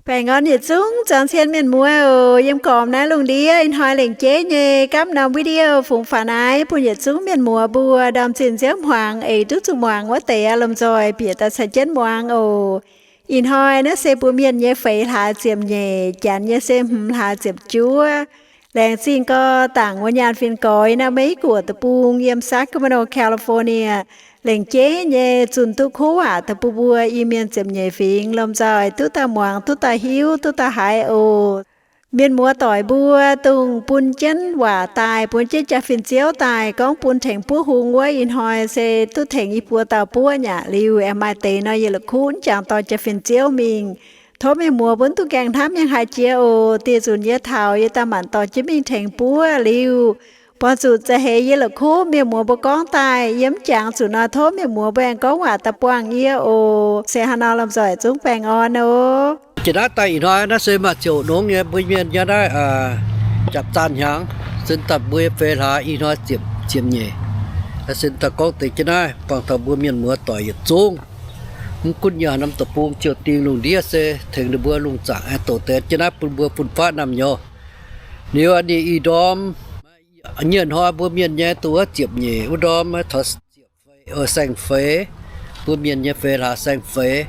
Baengh orn yietc zungv zuangx cien mienh muoz oc. Yiem gormx naaiv lungh ndiev ih hnoi lengc jeiv nyei gapv norm video fungx faaux naaiv bun yietc zungv mienh muoz mbuo ndorm zinh nziouv hmuangx eix duqv zuqc muangx wuov deix aqv, lomh nzoih bieqc daaih caux jienv muangx oc. Ih hnoi naaiv se mbuo mienh nyei feix hlaax ziepc nyeic, janx nyei se hmz hlaax ziepc juov. Laengz zingh gau, dangc wuov nyaanh fin-goix naaiv Meiv Guoqv deic-bung yiem Sacramento, California, lengc jeiv nyei zunh duqv kuv waac daaih bun mbuo Iu-Mienh ziepc nyeic fingx lomh nzoih duqv daaih muangx, duqv daaih hiuv, duqv daaih haiz oc. Mienh muoz doic mbuo dongh bun jienv waac daaih, bun jienv jaa-fin-ziouv daaih gorngv bun tengx buov hung wuov, ih hnoi se duqv tengx yie mbuo dauh buov nyaqc liuz, aengx maaih deix nor yie la'kuqv jangx dorh jaa-fin-ziouv mingh. Tov mienh muoz mbuo mv dungx gaengh hnamv mienh haaix jiex oc. Dieh nzunc yie taux yie daaih maanc dorh jienv mingh tengx buov liuz, buangh zuqc za'heix yie la'kuqv mienh muoz mbuo gorngv daaih, yie mv jangx zuqc nor, tov mienh muoz mbuo aengx gorngv waac daaih buangh yie oc. Se hnangv nor, lomh nzoih zungv baengh orn oc. Jiex naaiv daaih ih hnoi naaiv se maaih ziouc nongx nyei mbuo mienh nyei naaiv, japc zaanh hnyangx, sin daaih mbuo feix hlaax ih hnoi ziepc, ziepc nyeic. Sin daaih gorngv deix jienv naaiv buangh taux mbuo mienh muoz doic yietc zungv. Mv gunv yaac norm deic-bung ziouc dingh lungh ndiev se tengx ninh mbuo lungh zaangc aengx doqc deix jienv naaiv bun mbuo fun-faqv naamh nyouz. Liuz ninh ih ndorm nyieh hnoi mbuo mienh nyei duqv wuov ziepc nyeic wuov ndorm, taux ziepc feix, saeng-feix, mbuo mienh nyei feix hlaax saeng-feix.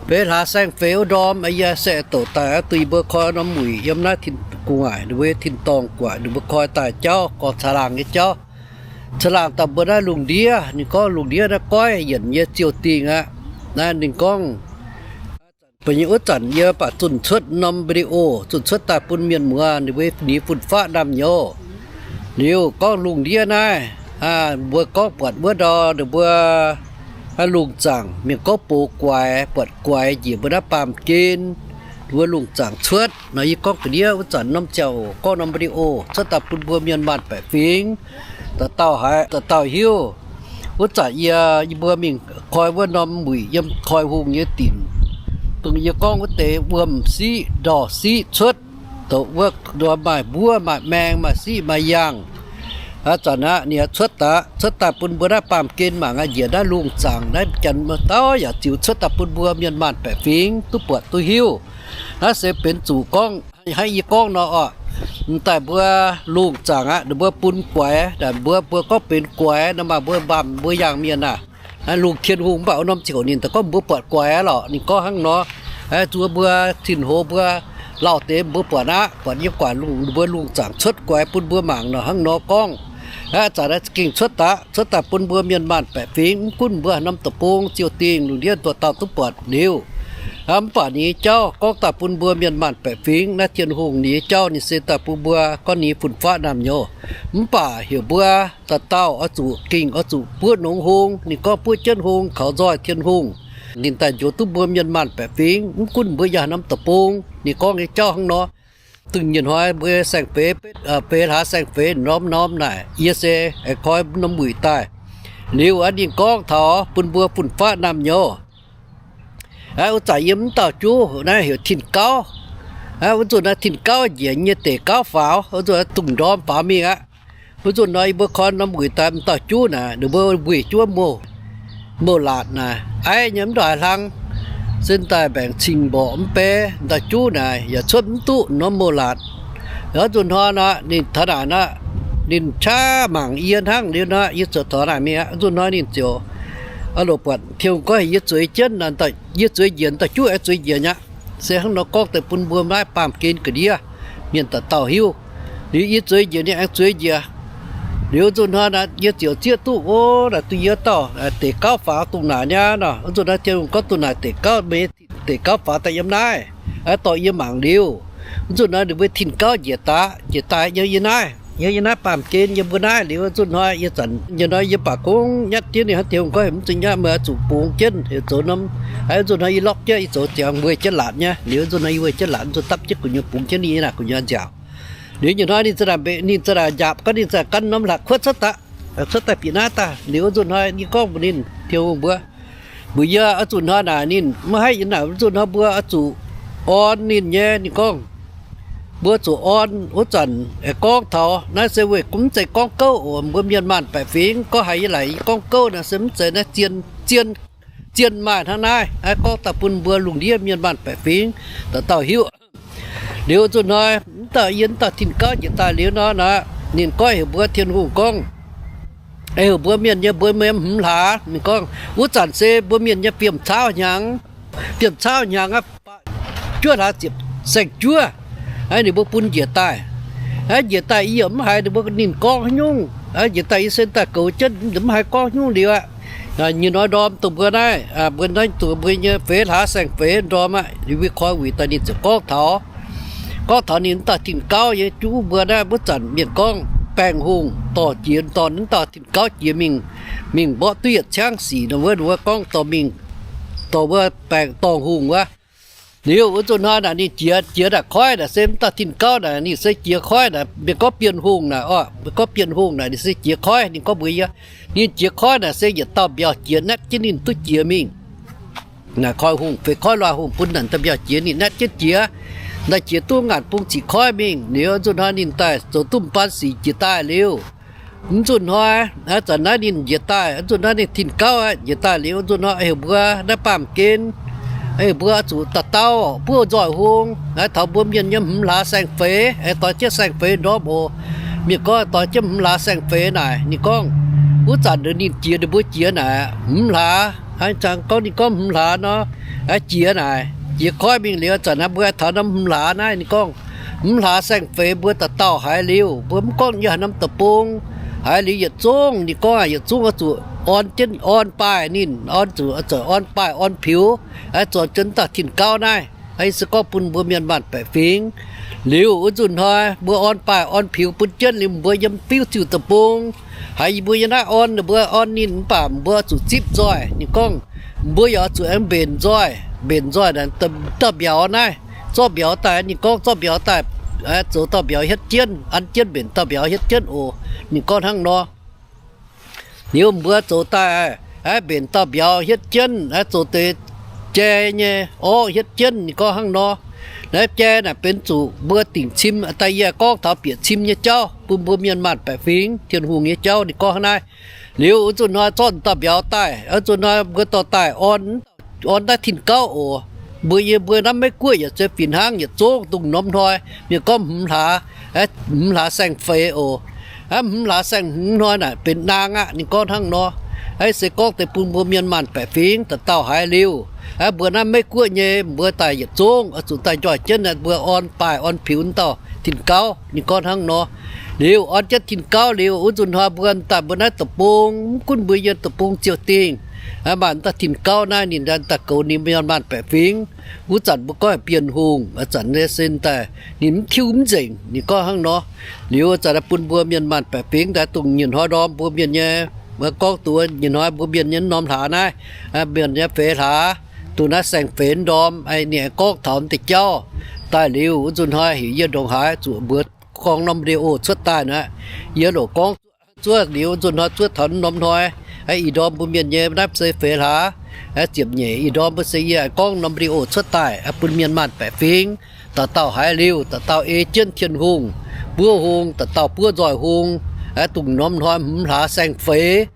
Feix hlaax saeng-feix wuov ndorm yie se doqc daaih duih mbuo koi norm wuic yiem naaiv tin-gu'nguaaic, ninh mbuo tin-dorngh guaaic, ninh mbuo koi daaih jauv gorx caangh laangh nyei jauv. Caangh laangh daaih mbuo naaiv lungh ndiev, ninh gorngv lungh ndiev naaiv goiv yienc nyei ziouc dingh aqv. Naaiv ninh gorngv ba'nyeic wuov zanc yie baac zunh cuotv norm video, zunh cuotv daaih bun mienh muoz ninh mbuo ni fun-faqv naamh nyouz. Liuz gorngv lungh ndiev naaiv, mbuo gorngv buatc wuov ndau ninh mbuo lungh zaangc mienh gorngv box guaix, buatc guaix njiec mbuo naaiv baamh gen, ninh mbuo lungh zaangc cuotv nor. Yie gorngv ga'ndiev wuov zanc norm ziangh hoc gorngv norm video cuotv daaih bun mbuo mienh maanh baeqc fingx dauh dauh haiz, dauh dauh hiuv. Wuov zanc yie, yie mbuo mingh koi wuov norm wuic yiem Koi Hungh nyei dinc, dongh yie gorngv wuov deix wuom-siqv ndorh-siqv cuotv, doqc wuov ndorm maaih mbuov maaih maeng maaih siqv maaih yaangh. A'zanc aqv ninh cuotv daaih, cuotv daaih bun mbuo naaiv baamh gen mangc aqv, njiec naaiv lungh zaangc naaiv, janx dauh yaac ziux cuotv daaih bun mbuo mienh maanh baeqc fingx duqv buatc duqv hiuv. Naaiv se benx zuqc gorngv hnangv yie gorngv nor oc. M'daaih mbuo lungh zaangc aqv, ninh mbuo bun guaix, mbuo, mbuo gorngv benx guaix nor, maaih mbuo mbaamh mbuo yangh mienh aah, lungh Tin-Hungh mv baac wuov norm ziouc ninh daaih gorngv mbuo buatc guaix aqv lorqc. Ninh gorngv hnangv nor, zuov mbuo tin-hoz mbuo lauh deix mbuo buatc aqv, buatc yie guaax lungh, mbuo lungh zaangc cuotv guaix bun mbuo mangc nor hnangv nor gorngv. A'zanc naaiv za'gengh cuotv daaih, cuotv daaih bun mbuo mienh maanh baeqc fingx, mv gunv mbuo norm deic-bung ziouc dingh lungh ndiev nduov dauh duqv buatc liuz. Mv baac ninh nyei jauv gorngv daaih bun mbuo mienh maanh baeqc fingx, naaiv Tin-Hungh ninh nyei jauv ninh se daaih bun mbuo gorngv ni fun-faqv naamh nyouz. Mv baac heuc mbuo dauh dauh oix zuqc gengh oix zuqc buov nongx hung. Ninh gorngv buov jienv hung kaux nzoih Tin-Hungh, ninh daaih njoux duqv mbuo mienh maanh baeqc fingx, mv gunv mbuo yaac norm deic-bung. Ninh gorngv nyei jauv hnangv nor. Dongh nyei hnoi mbuo saeng-feix, feix hlaax saeng-feix norm norm naaic, yie se aengx koi norm wuic daaih. Liuz aqv ninh gorngv taux bun mbuo fun-faqv naamh nyouz. Aqv wuov zanc yiem mv dauh juv naaiv heuc Tin-Gauv. Aqv wuov nzunc naaiv Tin-Gauv njiec nyei deic gauv faaux, wuov nzunc naaiv dungx ndorm faaux mingh aqv. Wuov nzunc nor yie mbuo koi norm wuic daaih m'dauh juv naaic, ninh mbuo wuic juov mouh, mouh laatc naaic, aiv nyei mv ndongc haaix hlang, sin daaih mbaengc cing mborqc mv bei. M'dauh juv naaic yaac cuotv mv duqv norm mouh laatc. Wuov nzunc hnoi nor ninh taux naaic nor, ninh qaqv mangc yie hnangv liuz nor, yie ziouc taux naaic mingh aqv. Wuov nzunc hnoi ninh ziouc, aa, loc buatc Tin-Hungh gorngv heuc yie zueiz jienv, yie zueiz njiec, m'dauh juv aengx zueiz njiec aqv. Se hnangv nor gorngv deix bun mbuo naaiv baamh gen ga'ndiev mienh dauh dauh hiuv. Liuz yie zueiz njiec ninh aengx zueiz njiec. Liuz nzunc hnoi naaic yie ziouc zieqv duqv, o, naaic duqv yie dauh deic gauv faaux dongh naaic niaa nor. Wuov nzunc hnoi Tin-Hungh gorngv dongh naaic deic gauv, deic gauv faaux daaih yiem naaiv, dorh yie mangc liuz. Wuov nzunc hnoi ninh mbuo Tin-Gauv njiec daaih, njiec daaih yiem yie naaiv, yiem yie naaiv baamh gen yiem mbuo naaiv. Liuz wuov nzunc hnoi yie zanc nyei hnoi yie baac kungx nyatv jienv ninh hnangv, Tin-Hungh gorngv heuc mv zuqc nyatv, meih oix zuqc bungx jienv, heuc zoux norm, aa, wuov nzunc hnoi yie lorqv jienv, yie zoux ziangx wueih jienv laatc nyei. Liuz wuov nzunc hnoi yie wueih jienv laatc, wuov nzunc dapv jienv gu'nyuoz bungx jienv ninh, yie naaic gu'nyuoz nziaauc. Liuz nyei hnoi ninh za'naaic, ninh za'naaic njaapc gorngv ninh za'naaic gan norm hlaax kuotv cuotv daaih, cuotv daaih bieqc naaiv daaih. Liuz wuov nzunc hnoi yie gorngv mbuox ninh, Tin-Hungh mbuox, mbuox yie, wuov nzunc hnoi naaic ninh maiv haih yiem naaic, wuov nzunc hnoi mbuo oix zuqc orn ninh nyei. Ninh gorngv, mbuo zuqc orn. Wuov zanc aengx gorngv taux naaiv se weic gunv mv zeiz gorngv gouv oc. Mbuo mienh maanh baeqc fingx gorngv haiz yie laaic yie gorngv gouv naaic se mv zeiz naaiv zien, zien zienh maaih hnangv naaiv. Aa, gorngv daaih bun mbuo lungh ndiev mienh maanh baeqc fingx dauh dauh hiuv. Liuz nzunc hnoi, mv dauh yie mv dauh tin-gauv njiec daaih liuz nor, ninh gorngv heuc mbuo Tin-Hungh gorngv, heuc mbuo mienh nyei, mbuo mienh hmz hlaax. Ninh gorngv, wuov zanc se mbuo mienh nyei fiem caauv hnyangx, fiem caauv hnyangx aqv, juov hlaax ziepc saeng-juov. Aa, ninh mbuo bun njiec daaih. Aa, njiec daaih yie yaac mv haiz ninh mbuo ninh gorngv haaix nyungc. Aa, njiec daaih yie se daaih goux jienv, mv haiz gorngv haaix nyungc liuz aqv. Nyei hnoi ndorm dongh mbuo naaiv, mbuo naaiv dongh mbuo nyei feix hlaax saeng-feix ndorm aqv, liuz mbuo koi wuic daaih ninh ziouc gorngv taux, gorngv taux ninh mv dauh tin-gauv nyei juv mbuo naaiv. Wuov zanc mienh gorngv Baengh Hungh dorh jiex, dorh mv dauh tin-gauv jiex mingh, mingh mborqv duqv yietc ciangv sic nor wuov, wuov gorngv dorh mingh, dorh wuov Baengh Dorngh Hungh wuov. Liuz wuov nzunc hnoi naaic ninh jiex, jiex naaic koiv naaic se mv dauh tin-gauv naaic ninh se jiex koiv naaic, mienh gorngv Bienh Hungh naaic orqc, mienh gorngv Bienh Hungh naaic ninh se jiex koiv. Ninh gorngv mbuox yie, ninh jiex koiv naaic se yietc dauh mbiauz jiex naetv jienv ninh duqv jiex mingh. Naaic koiv hungh, feix koiv loih hungh bun naaic dauh mbiauz jiex ninh naetv jienv jiex. Naaic jiex duqv ngaanc bung ziqc koiv mingh liuz, nzunc hnoi ninh daaih zoux duqv m'baan sic jiex daaih liuz, mv nzunc hnoi, aa, zanc naaiv ninh njiec daaih, nzunc hnoi ninh tin-gauv aqv, njiec daaih liuz, nzunc hnoi heuc mbuo naaiv baamh gen, heuc mbuo zuqc dauh dauh buov nzoih hung. Aa, taux mbuo mienh nyei hmz hlaax saeng-feix, doix jienv saeng-feix ndorm oc. Mienh gorngv doix jienv hmz hlaax saeng-feix naaic, ninh gorngv, wuov zanc ninh jiex, ninh mbuo jiex naaic hmz hlaax, aa, gorngv ninh gorngv hmz hlaax nor, aa, jiex naaic, jiex koiv mingh liuz, zanc naaiv mbuo taux norm hmz hlaax naaiv, ninh gorngv, hmz hlaax saeng-feix mbuo dauh dauh haiz liuz, mbuo mv gorngv yiem haaix norm deic-bung, haiz liuz yietc zungv, ninh gorngv yietc zungv oix zuqc orn jienv, orn baaih ninh, orn zuqc, oix zuqc orn baaih orn piux, aa, zorc jienv dauh tin-gauv naaiv. Aa, yie se gorngv bun mbuo mienh maanh baeqc fingx. Liuz wuov nzunc hnoi mbuo orn baaih orn piux bun jienv liuz, mbuo yiem biuv ziuh deic-bung, haiz yie mbuo yiem naaiv orn, ninh mbuo orn ninh mv baac mbuo zuqc zipv nzoih. Ninh gorngv, mbuo yaac zuqc aengx mbenc nzoih. Mbenc nzoih naaic, dauh mbiauz naaiv zorqv mbiauz daaih. Ninh gorngv zorqv mbiauz daaih, zoux dauh mbiauz hietv jienv, an jienv mbenc dauh mbiauz hietv jienv oc. Ninh gorngv hnangv nor. Liuz mbuo zoux daaih, aa, mbenc dauh mbiauz hietv jienv, aa, zoux deix jai nyei orv hietv jienv. Ninh gorngv hnangv nor. Naaiv jai naaic benx zuqc mbuo dingc cim, daaih yie gorngv taux bieqc cim nyei jauv bun mbuo mienh maanh baeqc fingx, Tin-Hungh nyei jauv. Ninh gorngv hnangv naaiv. Liuz wuov nzunc hnoi zorqv dauh mbiauz daaih, wuov nzunc hnoi mbuo dorh daaih orn, orn naaiv tin-gauv oc. Mbuo yie mbuo naaiv Meiv Guoqv yaac se fih hnangv, yietc zungv dongh norm hnoi mienh gorngv hmz hlaax, hmz hlaax saeng-feix oc. Aa, hmz hlaax saeng-hmz hnoi naaic benx naang aqv. Ninh gorngv hnangv nor. Aa, se gorngv deix bun mbuo mienh maanh baeqc fingx dauh dauh haiz liuz, aa, mbuo naaiv Meiv Guoqv nyei mbuo daaih yietc zungv oix zuqc daaih njoih jienv, mbuo orn baaih orn piux dauh tin-gauv. Ninh gorngv hnangv nor. Liuz orn jienv tin-gauv liuz, wuov nzunc hnoi mbuo daaih mbuo naaiv deic-bung, mv gunv mbuo yiem deic-bung ziouc dingh, aa, maaih dauh tin-gauv naaiv ninh daaih goux ninh mienh maanh baeqc fingx. Wuov zanc mbuo gorngv Bienh Hungh, aa, zanc nyei sin daaih ninh mv tiuv mv nzengc. Ninh gorngv hnangv nor. Liuz zanc naaiv bun mbuo mienh maanh baeqc fingx daaih dongh nyei hnoi ndorm mbuo mienh nyei, gorngv duqv nyei hnoi mbuo mienh nyei norm hlaax naaiv, aa, mienh nyei feix hlaax, dongh naaiv saeng-feix ndorm, aa, ninh aengx gorngv taux deix jauv daaih liuz, wuov nzunc hnoi heuc yie ndongc haaix zuqc mbuox gorngv norm video cuotv daaih naaiv. Yie loc gorngv zuov liuz, wuov nzunc hnoi zuov taux norm hnoi, aa, ih ndorm mbuo mienh nyei naaiv se feix hlaax, aa, ziepc nyeic ih ndorm mbuo se yie gorngv norm video cuotv daaih, aa, bun mienh maanh baeqc fingx dauh dauh haiz liuz, dauh dauh ei jienv Tin-Hungh, buov hung, dauh dauh buov nzoih hung, aa, dongh norm hnoi hmz hlaax saeng-feix,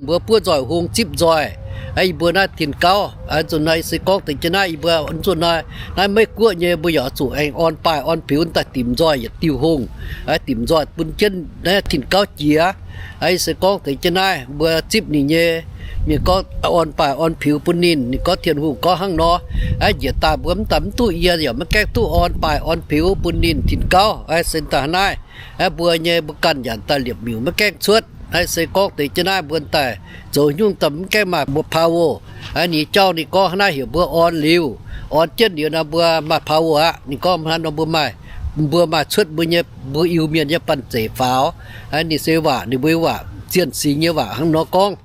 mbuo buov nzoih hung zipv nzoih. Aa, yie mbuo naaiv tin-gauv, aa, nzunc hnoi se gorngv deix jienv naaiv, yie mbuo nzunc hnoi naaiv Meiv Guoqv nyei mbuo yaac zuqc aengx orn baaih orn piux daaih dimc nzoih yietc diuh hungh, aa, dimc nzoih bun jienv naaiv tin-gauv jiex. Aa, yie se gorngv deix jienv naaiv mbuo zipv ninh nyei, mienh gorngv orn baaih orn piux bun ninh. Ninh gorngv Tin-Hungh gorngv hnangv nor. Aa, njiec daaih mbuo mv daaih mv duqv, yie yaac maiv gaengh duqv orn baaih orn piux bun ninh tin-gauv. Aa, se daaih naaiv, aa, mbuo nyei mbuo ganh yaac daaih liepc miuc maiv gaengh cuotv. Aa, se gorngv deix jienv naaiv mbuo daaih zoux nyungc daaih mv gaengh maaih mbuo power. Aa, ninh jauv ninh gorngv hnangv naaiv heuc mbuo orn liuz, orn jienv liuz nor mbuo maaih power aqv. Ninh gorngv hnangv nor mbuo maaih, mbuo maaih cuotv mbuo nyei, mbuo Iu-Mienh nyei banh zeic faaux. Aa, ninh se waac, ninh mbuo waac zienh singx nyei waac hnangv nor gorngv.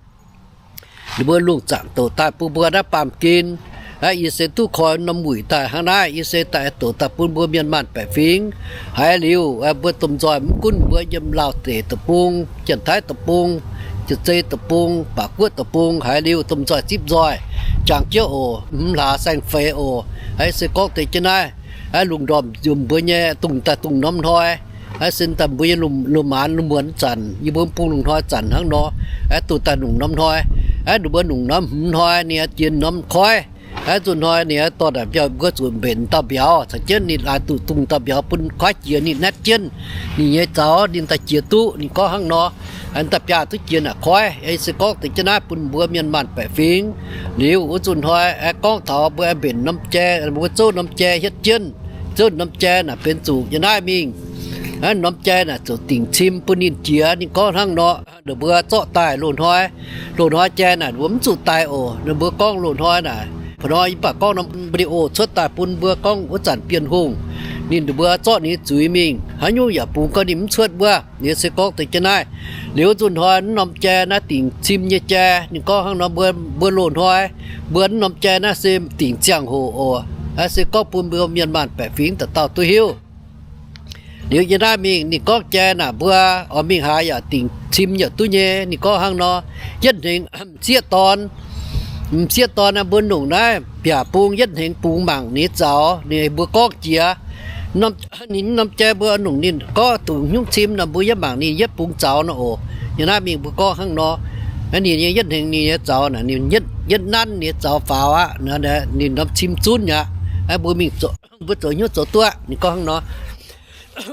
Ninh mbuo lungh zaangc douc daaih bun mbuo naaiv baamh gen. Aa, yie se duqv koi norm wuic daaih hnangv naaiv, yie se daaih douc daaih bun mbuo mienh maanh baeqc fingx. Haiz liuz, aa, mbuo domh nzoih mv gunv mbuo yiem Laauh deic deic-bung, Janx-Taiv deic-bung, Janx-Zei deic-bung, Baac Guoqv deic-bung, haiz liuz domh nzoih zipv nzoih, jangx jienv oc, hmz hlaax saeng-feix oc. Aa, se gorngv deix jienv naaiv, aa, lungh ndorm nzunc mbuo nyei dongh daaih dongh norm hnoi, aa, se daaih mbuo nyei lungh maanz lungh muonz zanc, yie mbuo bung lungh hnoi zanc hnangv nor, aa, duqv daaih lungh norm hnoi. Aav, ninh mbuo nungc norm hmz hnoi ninh jiex norm koiv. Aav, nzunc hnoi ninh dorh naaic mbiauh mbuo zuqc mbenc dauh mbiauz caux jienv ninh laaix duqv dungh dauh mbiauz bun kuaaiv jiex ninh naetv jienv ninh nyei zaux ninh daaih jiex duqv. Ninh gorngv hnangv nor, daaih biaav duqv jiex naaic koiv. Se gorngv deix jienv naaiv bun mbuo mienh maanh baeqc fingx. Liuz wuov nzunc hnoi aengx gorngv taux mbuo aengx mbenc norm jai, mbuo zouv norm jai hietv jienv. Zouv norm jai naaic benx zuqc yiem naaiv mingh. Norm jai naaic ziouc dingc cim bun ninh jiex. Ninh gorngv hnangv nor. Ninh mbuo zorqv daaih loz-hnoi, loz-hnoi jai naaic mbuo mv zuqc daaih oc. Ninh mbuo gorngv loz-hnoi naaic, pa'hnoi yie mv baac gorngv norm video cuotv daaih bun mbuo gorngv wuov zanc Bienh Hungh ninh mbuo zorqv ninh zuiz mingh, haaix nyungc yaac bungx gorngv ninh mv cuotv wuov. Ninh se gorngv deix jienv naaiv. Liuz nzunc hnoi mv norm jai naaiv dingc cim nyei jai. Ninh gorngv hnangv nor, mbuo, mbuo loz-hnoi, mbuo mv norm jai naaiv se dingc ziangh hoc oc. Se gorngv bun mbuo mienh maanh baeqc fingx dauh dauh duqv hiuv. Liuz yiem naaiv mingh ninh gorngv jai naaic mbuo oix mingh haaix yaac dingc cim yaac duqv nyei. Ninh gorngv hnangv nor, yietv hnengx m'sieqv dorn, m'sieqv dorn naaiv mbuo nungc naaiv mbiaauc bung yietv hnengx bungx mangc ninh zaux. Ninh mbuo gorngv jiex, ninh norm jai mbuo nungc ninh gorngv dungc hnyouv cim nor mbuo yietv mangc ninh yietv bungx zaux nor oc. Yiem naaiv mingh mbuo gorngv hnangv nor, ninh nyei yietv hnengx ninh nyei zaux naaic, ninh yietv nanv ninh nyei zaux faaux aqv. Ninh norm cim zunv aqv. Mbuo mingh, mbuo zoux hnyouv zoux duqv. Ninh gorngv hnangv nor,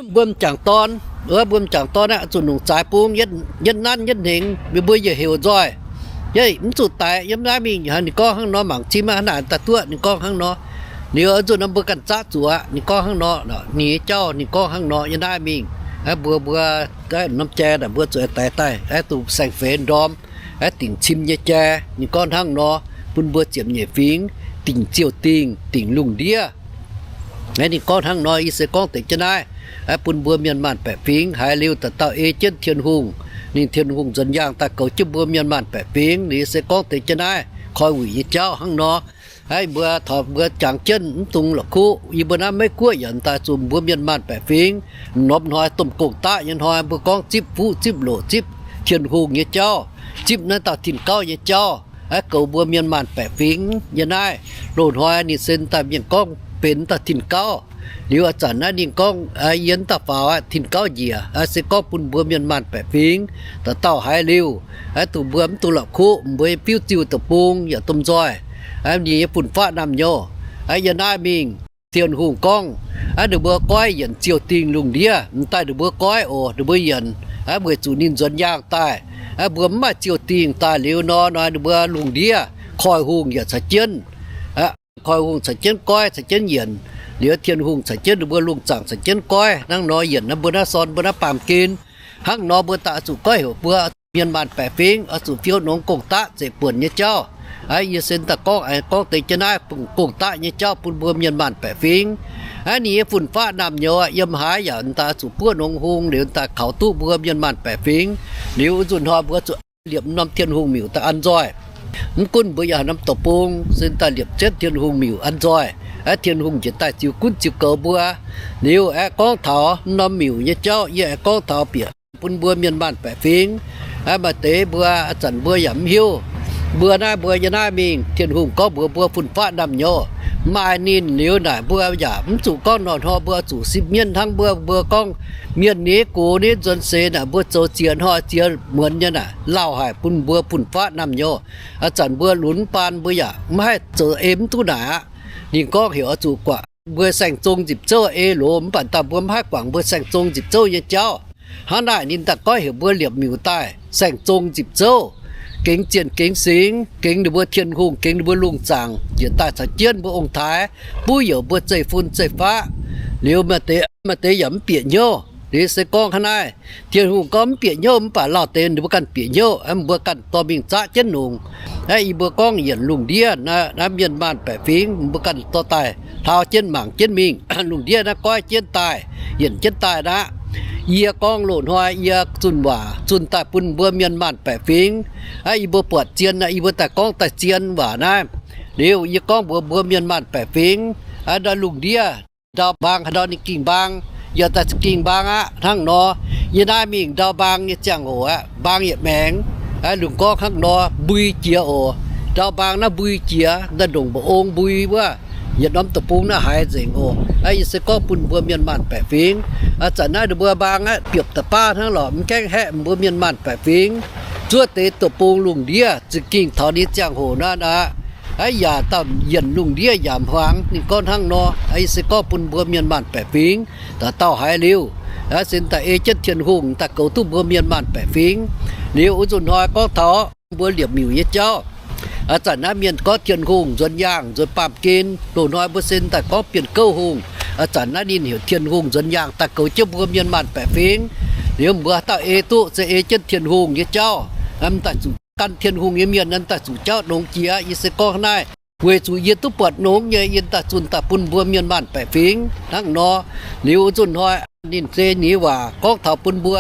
mbuo m'jangc dorn, mbuo m'jangc dorn aeqv, zuqc nungc zaaix bung yietv nanv yietv hnengx, mbuo yietc heuc nzoih. Yie mv zuqc daic yiem naaiv mingh. Ninh gorngv hnangv nor, mangc cim aqv, hnangv naaic daaih duqv. Ninh gorngv hnangv nor. Liuz nzunc nor mbuo ganh zaqv zuqc aqv. Ninh gorngv hnangv nor, ninh nyei jauv ninh gorngv hnangv nor yiem naaiv mingh. Mbuo, mbuo norm jai naaic mbuo zuqc daix daaih, aeqv, duqv saeng-feix ndorm, aeqv, dingc cim nyei jai. Ninh gorngv hnangv nor, bun mbuo ziepc nyeic fingx dingc ziouh dingh, dingc lungh ndiev. Aeqv, ninh gorngv hnangv nor, yie se gorngv deix jienv naaiv, aeqv, bun mbuo mienh maanh baeqc fingx haiz liuz dauh dauh ei jienv Tin-Hungh. Ninh Tin-Hungh nzuonx yaangh daaih goux jienv mbuo mienh maanh baeqc fingx. Ninh se gorngv deix jienv naaiv koi wuic nyei jauv hnangv nor. Aeqv, mbuo taux mbuo jangx jienv mv dungx la'kuqv. Yie mbuo naaiv Meiv Guoqv yaac daaih zuqc mbuo mienh maanh baeqc fingx. Norm hnoi domh gong-daqv nyei hnoi mbuo gorngv zipv fuqv zipv loqc zipv Tin-Hungh nyei jauv, zipv naaiv dauh tin-gauv nyei jauv, aeqv, goux mbuo mienh maanh baeqc fingx. Yiem naaiv loz-hnoi ninh se daaih mienh gorngv benx dauh tin-gauv. Liuz a'zanc naaiv ninh gorngv, yie mv dauh faaux aqv, tin-gauv njiec, se gorngv bun mbuo mienh maanh baeqc fingx dauh dauh haiz liuz, aeqv, duqv mbuo mv dungx la'kuqv, mbuo nyei fiuv-ziuh deic-bung yaac domh nzoih, ninh nyei fun-faqv naamh nyouz. Aeqv, yiem naaiv mingh Tin-Hungh gorngv, aeqv, ninh mbuo goiv yienc ziouh dingh lungh ndiev, m'daaih ninh mbuo goiv oc, ninh mbuo yienc, aeqv, weic zuqc ninh nzuonx yaangh daaih. Aeqv, mbuo mv maaih ziouh dingh daaih liuz nor, nor ninh mbuo lungh ndiev koiv-hungh yaac caux jienv, koiv-hungh caux jienv goiv caux jienv yienc. Liuz Tin-Hungh caux jienv ninh mbuo lungh zaangc caux jienv goiv. Hnangv nor yienc naaiv mbuo naaiv sorn mbuo naaiv baamh gen. Hnangv nor mbuo daaih oix zuqc goiv heuc mbuo mienh maanh baeqc fingx oix zuqc fiou nongx gong-daqv zeiv buonc nyei jauv. Aeqv, yie se daaih gorngv, aengx gorngv deix jienv naaiv gong-daqv nyei jauv bun mbuo mienh maanh baeqc fingx. Aeqv, ninh nyei fun-faqv naamh nyouz yiem haaix yaac daaih zuqc buov nongx hung liuz daaih kaux duqv mbuo mienh maanh baeqc fingx. Liuz nzunc hnoi mbuo zuqc liepc norm Tin-Hungh miuc daaih an nzoih. Mv gunv mbuo yaac norm deic-bung se daaih liepc jienv Tin-Hungh miuc an nzoih. Aeqv, Tin-Hungh njiec daaih ziux gunv ziux goux mbuo. Liuz aeqv, gorngv taux norm miuc nyei jauv yie aengx gorngv taux bieqc bun mbuo mienh maanh baeqc fingx. Aeqv, maaih deix mbuo a'zanc mbuo yaac mv hiuv. Mbuo naaiv mbuo yiem naaiv mingh Tin-Hungh gorngv mbuox mbuo fun-faqv naamh nyouz maaih ninh liuz naaic mbuo yaac mv zuqc gorngv nor hnoi mbuo zuqc sipv mienv hnangv mbuo, mbuo gorngv mienh nyei gox nyei nzuonx seix naaic mbuo zoux ziex hnoi ziex muonz nyei naaic lauh haic bun mbuo fun-faqv naamh nyouz. A'zanc mbuo lunx mv baan mbuo yaac mv haih zoux ei mv duqv naaic aqv. Ninh gorngv heuc oix zuqc guangc mbuo saeng-zong nzipc zouv ei loz, mv baac daaih mbuo mv haih guangc mbuo saeng-zong nzipc zouv nyei jauv. Hnangv naaic ninh daaih goiv heuc mbuo liepc miuc daaih saeng-zong nzipc zouv, gengx zienh gengx singx, gengx ninh mbuo Tin-Hungh, gengx ninh mbuo lungh zaangc, njiec daaih caux jienv mbuo ong-taaix, buv youc mbuo zeiv-fun zeiv-faqv. Liuz maaih deix, maaih deix yaac mv bieqc hnyouv. Liuz se gorngv hnangv naaiv, Tin-Hungh gorngv mv bieqc hnyouv mv baac lauh deix ninh mbuo ganh bieqc hnyouv, mbuo ganh dorh mingh zaqv jienv nongc. Aeqv, yie mbuo gorngv yienc lungh ndiev naaiv, naaiv mienh maanh baeqc fingx, mbuo ganh dorh daaih hlauv jienv mangc jienv mingh. Lungh ndiev naaiv goiv jienv daaih, yienc jienv daaih aqv. Yie gorngv loz-hnoi yie zunh waac zunh daaih bun mbuo mienh maanh baeqc fingx. Aeqv, yie mbuo buatc zien, yie mbuo daaih gorngv daaih zien waac naaiv. Liuz yie gorngv mbuox mbuo mienh maanh baeqc fingx, aeqv, ndau lungh ndiev ndau mbaang haaix ndau ninh ging mbaang, yaac daaih ging mbaang aqv. Hnangv nor, yie naaiv mingh ndau mbaang nyei ziangh hoc aqv, mbaang yietc maengx. Aeqv, lungh gorngv hnangv nor mbui jiex oc. Ndau mbaang naaiv mbui jiex, ndaaih ndongc mba'ong mbui wuov, yietc norm deic-bung naaiv haiz nzengc oc. Aeqv, yie se gorngv bun mbuo mienh maanh baeqc fingx. A'zanc naaiv ninh mbuo mbaang aqv, biopv da'baav hnangv lorqc, mv gaengh haeqv mbuo mienh maanh baeqc fingx. zuov deix deic-bung lungh ndiev, za'gengh taux ninh ziangh hoc naaiv aqv. Aav yaac dauh yienc lungh ndiev yaac hmuangx. Ninh gorngv hnangv nor, aa, yie se gorngv bun mbuo mienh maanh baeqc fingx dauh dauh haiz liuz, aa, se daaih ei jienv Tin-Hungh daaih goux duqv mbuo mienh maanh baeqc fingx. Liuz wuov nzunc hnoi gorngv taux mbuo liepc miuc nyei jauv, aa, zanc naaiv mienh gorngv Tin-Hungh nzuonx yaangh nzuonx baamh gen. Loz-hnoi mbuo se daaih gorngv Bienh Gouv Hungh, aa, zanc naaiv ninh heuc Tin-Hungh nzuonx yaangh daaih goux jienv mbuo mienh maanh baeqc fingx. Liuz mbuo haaix dauh ei duqv se ei jienv Tin-Hungh nyei jauv, mv daaih zuqc gan Tin-Hungh nyei mienh, mv daaih zuqc jauv nongx jiex. Yie se gorngv naaiv weic zuqc yie duqv buatc nongx nyei, yie daaih zunh daaih bun mbuo mienh maanh baeqc fingx hnangv nor. Liuz wuov nzunc hnoi ninh se nyei waac gorngv taux bun mbuo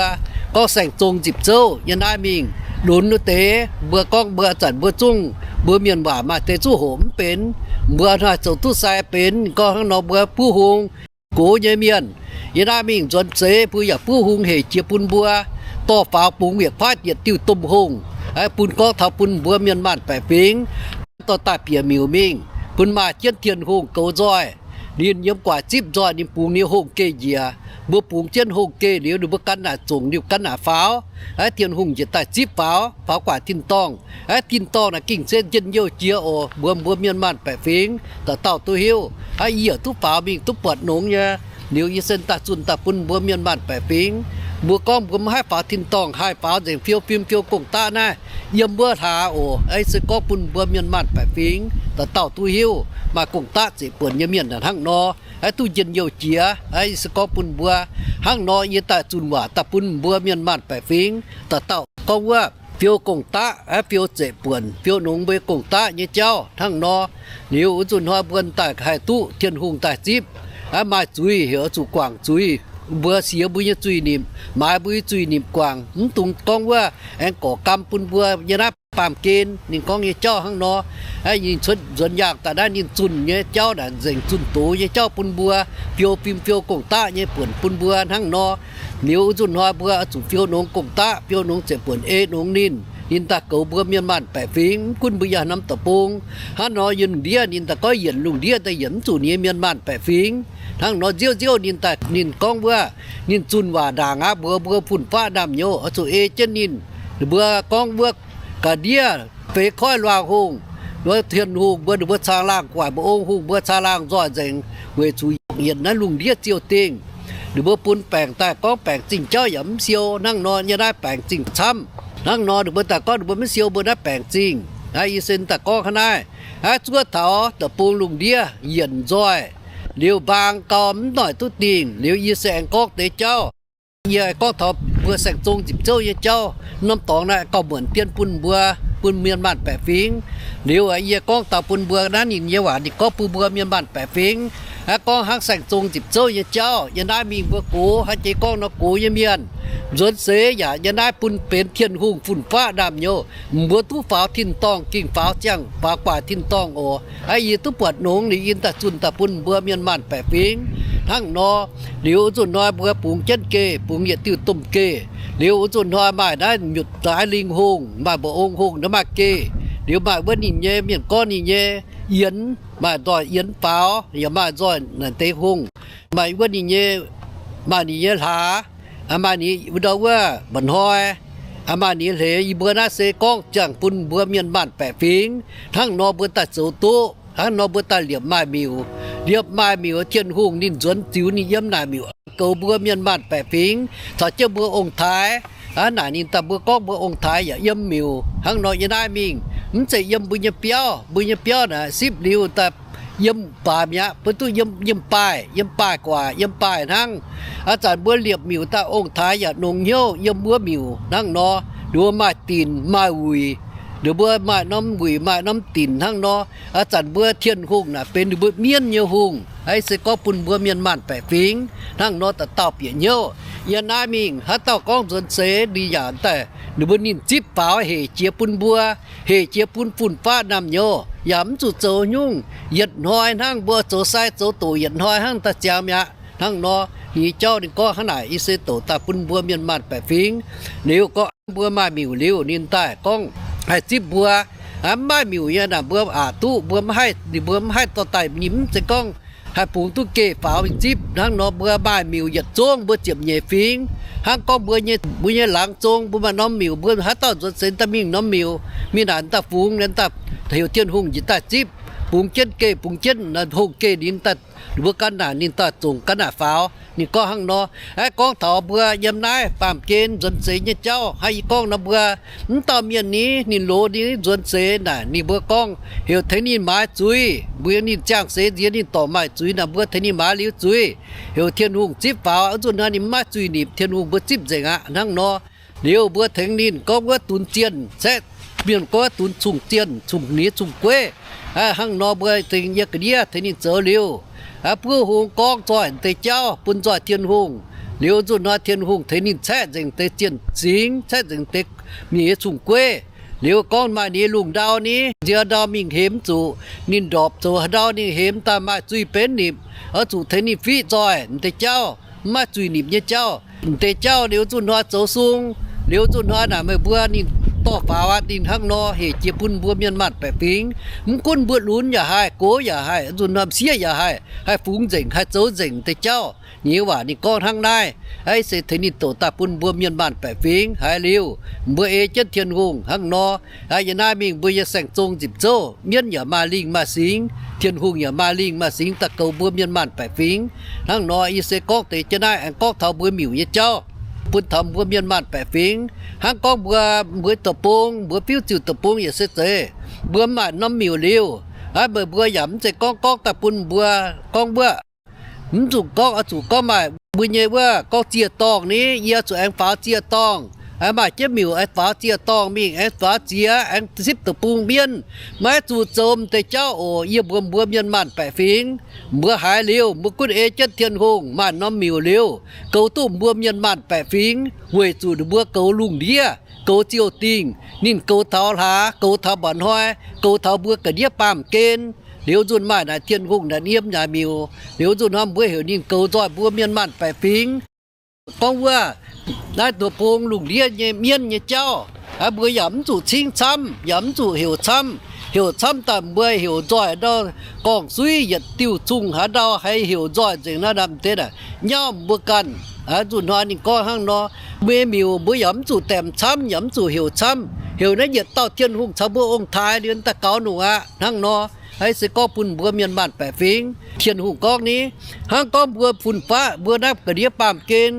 gorngv Saeng-Zong Nzipc Zouv nyei naaiv mingh lunx wuov deix. Mbuo gorngv mbuo aa zanc mbuo zungv mbuo mienh waac maaih deix zuqv hoqc mv benx, mbuo hnoi zoux duqv sai benx. Gorngv hnangv nor mbuo buv hung gox nyei mienh yie naaiv mingh nzuonx seix mbuo yaac buv hung hec jiex bun mbuo dorh faaux bungx yietc kuaaiv yietc diuh domh hungh, bun gorngv taux bun mbuo mienh maanh baeqc fingx dorh daaih bieqc miuc mingh bun maaih jienv Tin-Hungh goux nzoih. Ninh yiem gu'nguaaic zipv nzoih, ninh bungx ninh hungh geh njiec. Mbuo bungx jienv hungh geh liuz, ninh mbuo gan naaic zongc, ninh gan naaic faaux, aa, Tin-Hungh njiec daaih zipv faaux, faaux gu'nguaaic tin-dorngh. Aa, tin-dorngh naaic gengh se njien-youh jiex oc mbuox mbuo mienh maanh baeqc fingx dauh dauh duqv hiuv. Aa, yie yaac duqv faaux mingh duqv buatc nongx nyei. Liuz yie se daaih zunh daaih bun mbuo mienh maanh baeqc fingx. Mbuo gorngv mbuo maiv haih faaux tin-dorngh, haih faaux nzengc fiou fim fiou gong-daqv naaiv yiem wuov hlaax oc. Aa, yie se gorngv bun mbuo mienh maanh baeqc fingx dauh dauh duqv hiuv. Maaih gong-daqv zeqc buonc nyei mienh hnangv nor, aa, duqv njien-youh jiex. Aa, yie se gorngv bun mbuo hnangv nor, yie daaih zunh waac daaih bun mbuo mienh maanh baeqc fingx dauh dauh gorngv wuov fiou gong-daqv, aa, fiou zeqc buonc, fiou nongx mbuo gong-daqv nyei jauv hnangv nor. Liuz wuov nzunc hnoi mbuo daaih haih duqv Tin-Hungh daaih zipv, aa, maaih zuiz heuc oix zuqc guangc zuiz. Mbuo siex mbuo nyei zuiz-nimc, maaiz mbuo nyei zuiz-nimc guangc, mv dungx gorngv wuov aengx gorqv gam bun mbuo nyei naaiv baamh gen. Ninh gorngv nyei jauv hnangv nor, aa, ninh cuotv nzuonx yaangh daaih naaiv ninh zunh nyei jauv naaic nzengc zunh doz nyei jauv bun mbuo, fiou fim fiou gong-daqv nyei buonc bun mbuo hnangv nor. Liuz wuov nzunc hnoi mbuo oix zuqc fiou nongx gong-daqv, fiou nongx zeqc buonc ei nongx ninh. Ninh daaih goux mbuo mienh maanh baeqc fingx, mv gunv mbuo yiem norm deic-bung hnangv nor, yiem ndiev ninh daaih goiv yienc lungh ndiev daaih yienc mv zuqc ninh nyei mienh maanh baeqc fingx. Hnangv nor nziouv nziouv ninh daaih ninh gorngv wuov, ninh zunh waac ndaangc aqv mbuox mbuo fun-faqv naamh nyouz oix zuqc ei jienv ninh. Mbuo gorngv wuov ga'ndiev feix koiv luangh hungh, wuov Tin-Hungh mbuo, ninh mbuo caangh laangh guaic mbu'ong hungh mbuo caangh laangh nzoih nzengc weic zuqc yietc naaiv lungh ndiev ziouh dingh. Ninh mbuo bun baengc daaih gorngv baengc zingh jauv yaac mv siou hnangv nor, yie naaiv baengc zingh camv hnangv nor. Ninh mbuo daaih gorngv ninh mbuo mv siou mbuo naaiv baengc zingh. Aa, yie se daaih gorngv hnangv naaiv. Aa, zuov taux deic-bung lungh ndiev yienc nzoih liuz mbaang gau mv noic duqv dingh. Liuz yie se aengx gorngv deix jauv, yie gorngv taux mbuo Saeng-Zong Nzipc Zouv nyei jauv. Norm dorngx naaiv gauh muonc dien bun mbuo, bun mienh maanh baeqc fingx. Liuz yie gorngv taux bun mbuo naaiv ninh nyei waac ninh gorngv bun mbuo mienh maanh baeqc fingx. Aa, gorngv hnangv Saeng-Zong Nzipc Zouv nyei jauv, yie naaiv mingh mbuo gox haaix jiex gorngv nor gox nyei mienh nzuonx seix yaac yie naaiv bun benx Tin-Hungh fun-faqv naamh nyouz. Mbuo duqv faaux tin-dorngh, gengh faaux ziangh faaux gu'nguaaic tin-dorngh oc. Aa, yie duqv buatc nongx liuz yie daaih zunh daaih bun mbuo mienh maanh baeqc fingx hnangv nor. Liuz wuov nzunc hnoi mbuo bungx jienv geh, bungx yietc diuh domh geh. Liuz wuov nzunc hnoi maaih naaiv nyutc daaix lingh hungh, maaih mbu'ong hungh naaiv maaih geh. Liuz maaih wuov ninh nyei mienh gorngv ninh nyei yienx, maaih nzoih yienx faaux, yaac maaih nzoih naaic deix hungh. Maaih wuov ninh nyei, maaih ninh nyei hlaax, maaih ninh ndau wuov mba'hnoi, maaih ninh hleix. Yie mbuo naaiv se gorngv ziangh bun mbuo mienh maanh baeqc fingx hnangv nor mbuo daaih zoux duqv. Hnangv nor mbuo daaih liepc maaih miuc. Liepc maaih miuc, Tin-Hungh ninh nzuonx ziux ninh yiem naaic miuc goux mbuo mienh maanh baeqc fingx caux jienv mbuo ong-taaix. Aa, naaic ninh daaih mbuo gorngv mbuo ong-taaix yaac yiem miuc hnangv nor. Yie naaiv mingh mv zeiz yiem mbuo nyei biauv. Mbuo nyei biauv naaic sipv liuz daaih yiem baaix mi'aqv, mbuo duqv yiem, yiem baaih, yiem baaih gu'nguaaic, yiem baaih hnangv. Aa, zanc mbuo liepc miuc daaih ong-taaix yaac nongx hnyouv yiem wuov miuc hnangv nor. Ninh mbuo maaih dinc maaih wuic, ninh mbuo maaih norm wuic maaih norm dinc hnangv nor. Aa, zanc mbuo Tin-Hungh naaic benx ninh mbuo mienv nyei hungh. Aa, se gorngv bun mbuo mienh maanh baeqc fingx hnangv nor dauh dauh bieqc hnyouv. Yie naaiv mingh haaix dauh gorngv nzuonx seix ninh yaac daaih ninh mbuo ninh zipv faaux hec jiex bun mbuo, hec jiex bun fun-faqv naamh nyouz, yaac mv zuqc zoux nyungc. Yietc hnoi hnangv mbuo zoux sai zoux doqc yietc hnoi hnangv daaih ziangx mi'aqv. Hnangv nor ninh nyei jauv ninh gorngv hnangv naaic, yie se doqc daaih bun mbuo mienh maanh baeqc fingx. Liuz gorngv mbuo maaih miuc liuz ninh daaih gorngv haih zipv mbuo. Aa, mv maaih miuc nyei naaic mbuo aqc duqv, mbuo mv haih, ninh mbuo mv haih dorh daaih. Ninh mv zeiz gorngv haih bungx duqv geh faaux mingh zipv. Hnangv nor mbuo maaih miuc yietc zungv mbuo ziepc nyeic fingx. Hnangv gorngv mbuo nyei, mbuo nyei laangz zong mbuo maaih norm miuc, mbuo haaix dauh nzuonx seix daaih mingh norm miuc, mingh naaic daaih fungx, daaih heuc Tin-Hungh njiec daaih zipv, bungx jienv geh, bungx jienv hungh geh ninh daaih, mbuo gan naaic ninh daaih zongc gan naaic faaux. Ninh gorngv hnangv nor. Aav, gorngv taux mbuo yiem naaiv baamh gen nzuonx seix nyei jauv, hnangv yie gorngv nor, mbuo mv dauh mienh ni, ninh loz ninh nzuonx seix naaic, ninh mbuo gorngv heuc tengx ninh maaiz zuiz, mbuo ninh ziangh seix nziex ninh dorc maaih zuiz naaic, mbuo tengx ninh maaiz liuz zuiz, heuc Tin-Hungh zipv faaux. Nzunc hnoi ninh mv maaih zuiz nipc, Tin-Hungh mbuo zipv nzengc aqv. Hnangv nor liuz mbuo tengx ninh gorngv wuov dunx zienh caeqv, mienh gorngv wuov dunx cong-zienh, cong-nix cong-gueiv. Hnangv nor mbuo tengx yie ga'ndiev tengx ninh zoux liuz, buov hung gorngv nzoih deix jauv bun nzoih Tin-Hungh. Liuz nzunc hnoi Tin-Hungh tengx ninh caeqv nzengc deix zienh singx, caeqv nzengc deix mienh nyei cong-gueiv. Liuz gorngv maaih ninh nyei lungh ndau ni, nziex ndau mingh hemx zuqc, ninh ndorpc zoux haaix ndau ninh hemx daaih maaih zuiz benx nipc, oix zuqc tengx ninh fiqv nzoih deix jauv, mv maaih zuiz nipc nyei jauv. Deix jauv liuz nzunc hnoi zoux sung, liuz nzunc hnoi naaic meih mbuo ninh dorh faaux aqv. Ninh hnangv nor hec jiex bun mbuo mienh maanh baeqc fingx. Mv gunv mbuo lunx yaac haih, gox yaac haih, nzunc hnoi m'sieqv yaac haih, haih fungx nzengc, haih zoux nzengc deix jauv. Ninh nyei waac ninh gorngv hnangv naaiv. Aav, se tengx ninh doqc daaih bun mbuo mienh maanh baeqc fingx haiz liuz, mbuo ei jienv Tin-Hungh hnangv nor. Aav, yie naaiv mingh mbuo nyei saeng-zong nzipc zouv, mienv yaac maaih lingh maaih singx, Tin-Hungh yaac maaih lingh maaih singx daaih goux mbuo mienh maanh baeqc fingx. Hnangv nor yie se gorngv deix jienv naaiv aengx gorngv taux mbuo miuc nyei jauv bun taux mbuo mienh maanh baeqc fingx. Hnangv gorngv mbuo, mbuo deic-bung, mbuo fiuv ziuc deic-bung yaac se zeiz, mbuo maaih norm miuc liuz, aav, meih mbuo yaac mv zeiz gorngv gorngv daaih bun mbuo gorngv wuov, mv zuqc gorngv, oix zuqc gorngv maaih mbuo nyei wuov gorngv ziec-dorngh ni, yie zuqc aengx faaux ziec-dorngh, aengx maaih jienv miuc aengx faaux ziec-dorngh mingh, aengx faaux ziex, aengx zipv deic-bung mienv. Maiv zuqc zoux m'deix jauv oc. Yie mbuox mbuo mienh maanh baeqc fingx, mbuo haiz liuz mbuo gunv ei jienv Tin-Hungh maaih norm miuc liuz, goux duqv mbuo mienh maanh baeqc fingx, weic zuqc ninh mbuo goux lungh ndiev, goux ziouh dingh, ninh goux taux hlaax, goux taux mba'hnoi, goux taux mbuo ga'ndiev baamh gen. Liuz nzunc maaih naaic Tin-Hungh naaic yiem naaic miuc, liuz nzunc hnoi mbuo heuc ninh goux nzoih mbuo mienh maanh baeqc fingx. Gorngv wuov, naaiv deic-bung lungh ndiev nyei mienv nyei jauv, aav, mbuo yaac mv zuqc cingv camv, yaac mv zuqc heuc camv. Heuc camv daaih mbuo heuc nzoih ndau gorngv suiv yietc diuh zungh haaix ndau, haiz heuc nzoih nzengc naaiv, naaiv m'deix naaic nyauv mbuo ganh. Aav, nzunc hnoi ninh gorngv hnangv nor, mbuo nyei miuc mbuo yaac mv zuqc daemx camv, yaac mv zuqc heuc camv. Heuc naaiv yietc dauh Tin-Hungh caux mbuo ong-taaix liuz daaih gaux nungc aqv. Hnangv nor, aav, se gorngv bun mbuo mienh maanh baeqc fingx, Tin-Hungh gorngv ni, hnangv gorngv mbuo fun-faqv mbuo naaiv ga'ndiev baamh gen,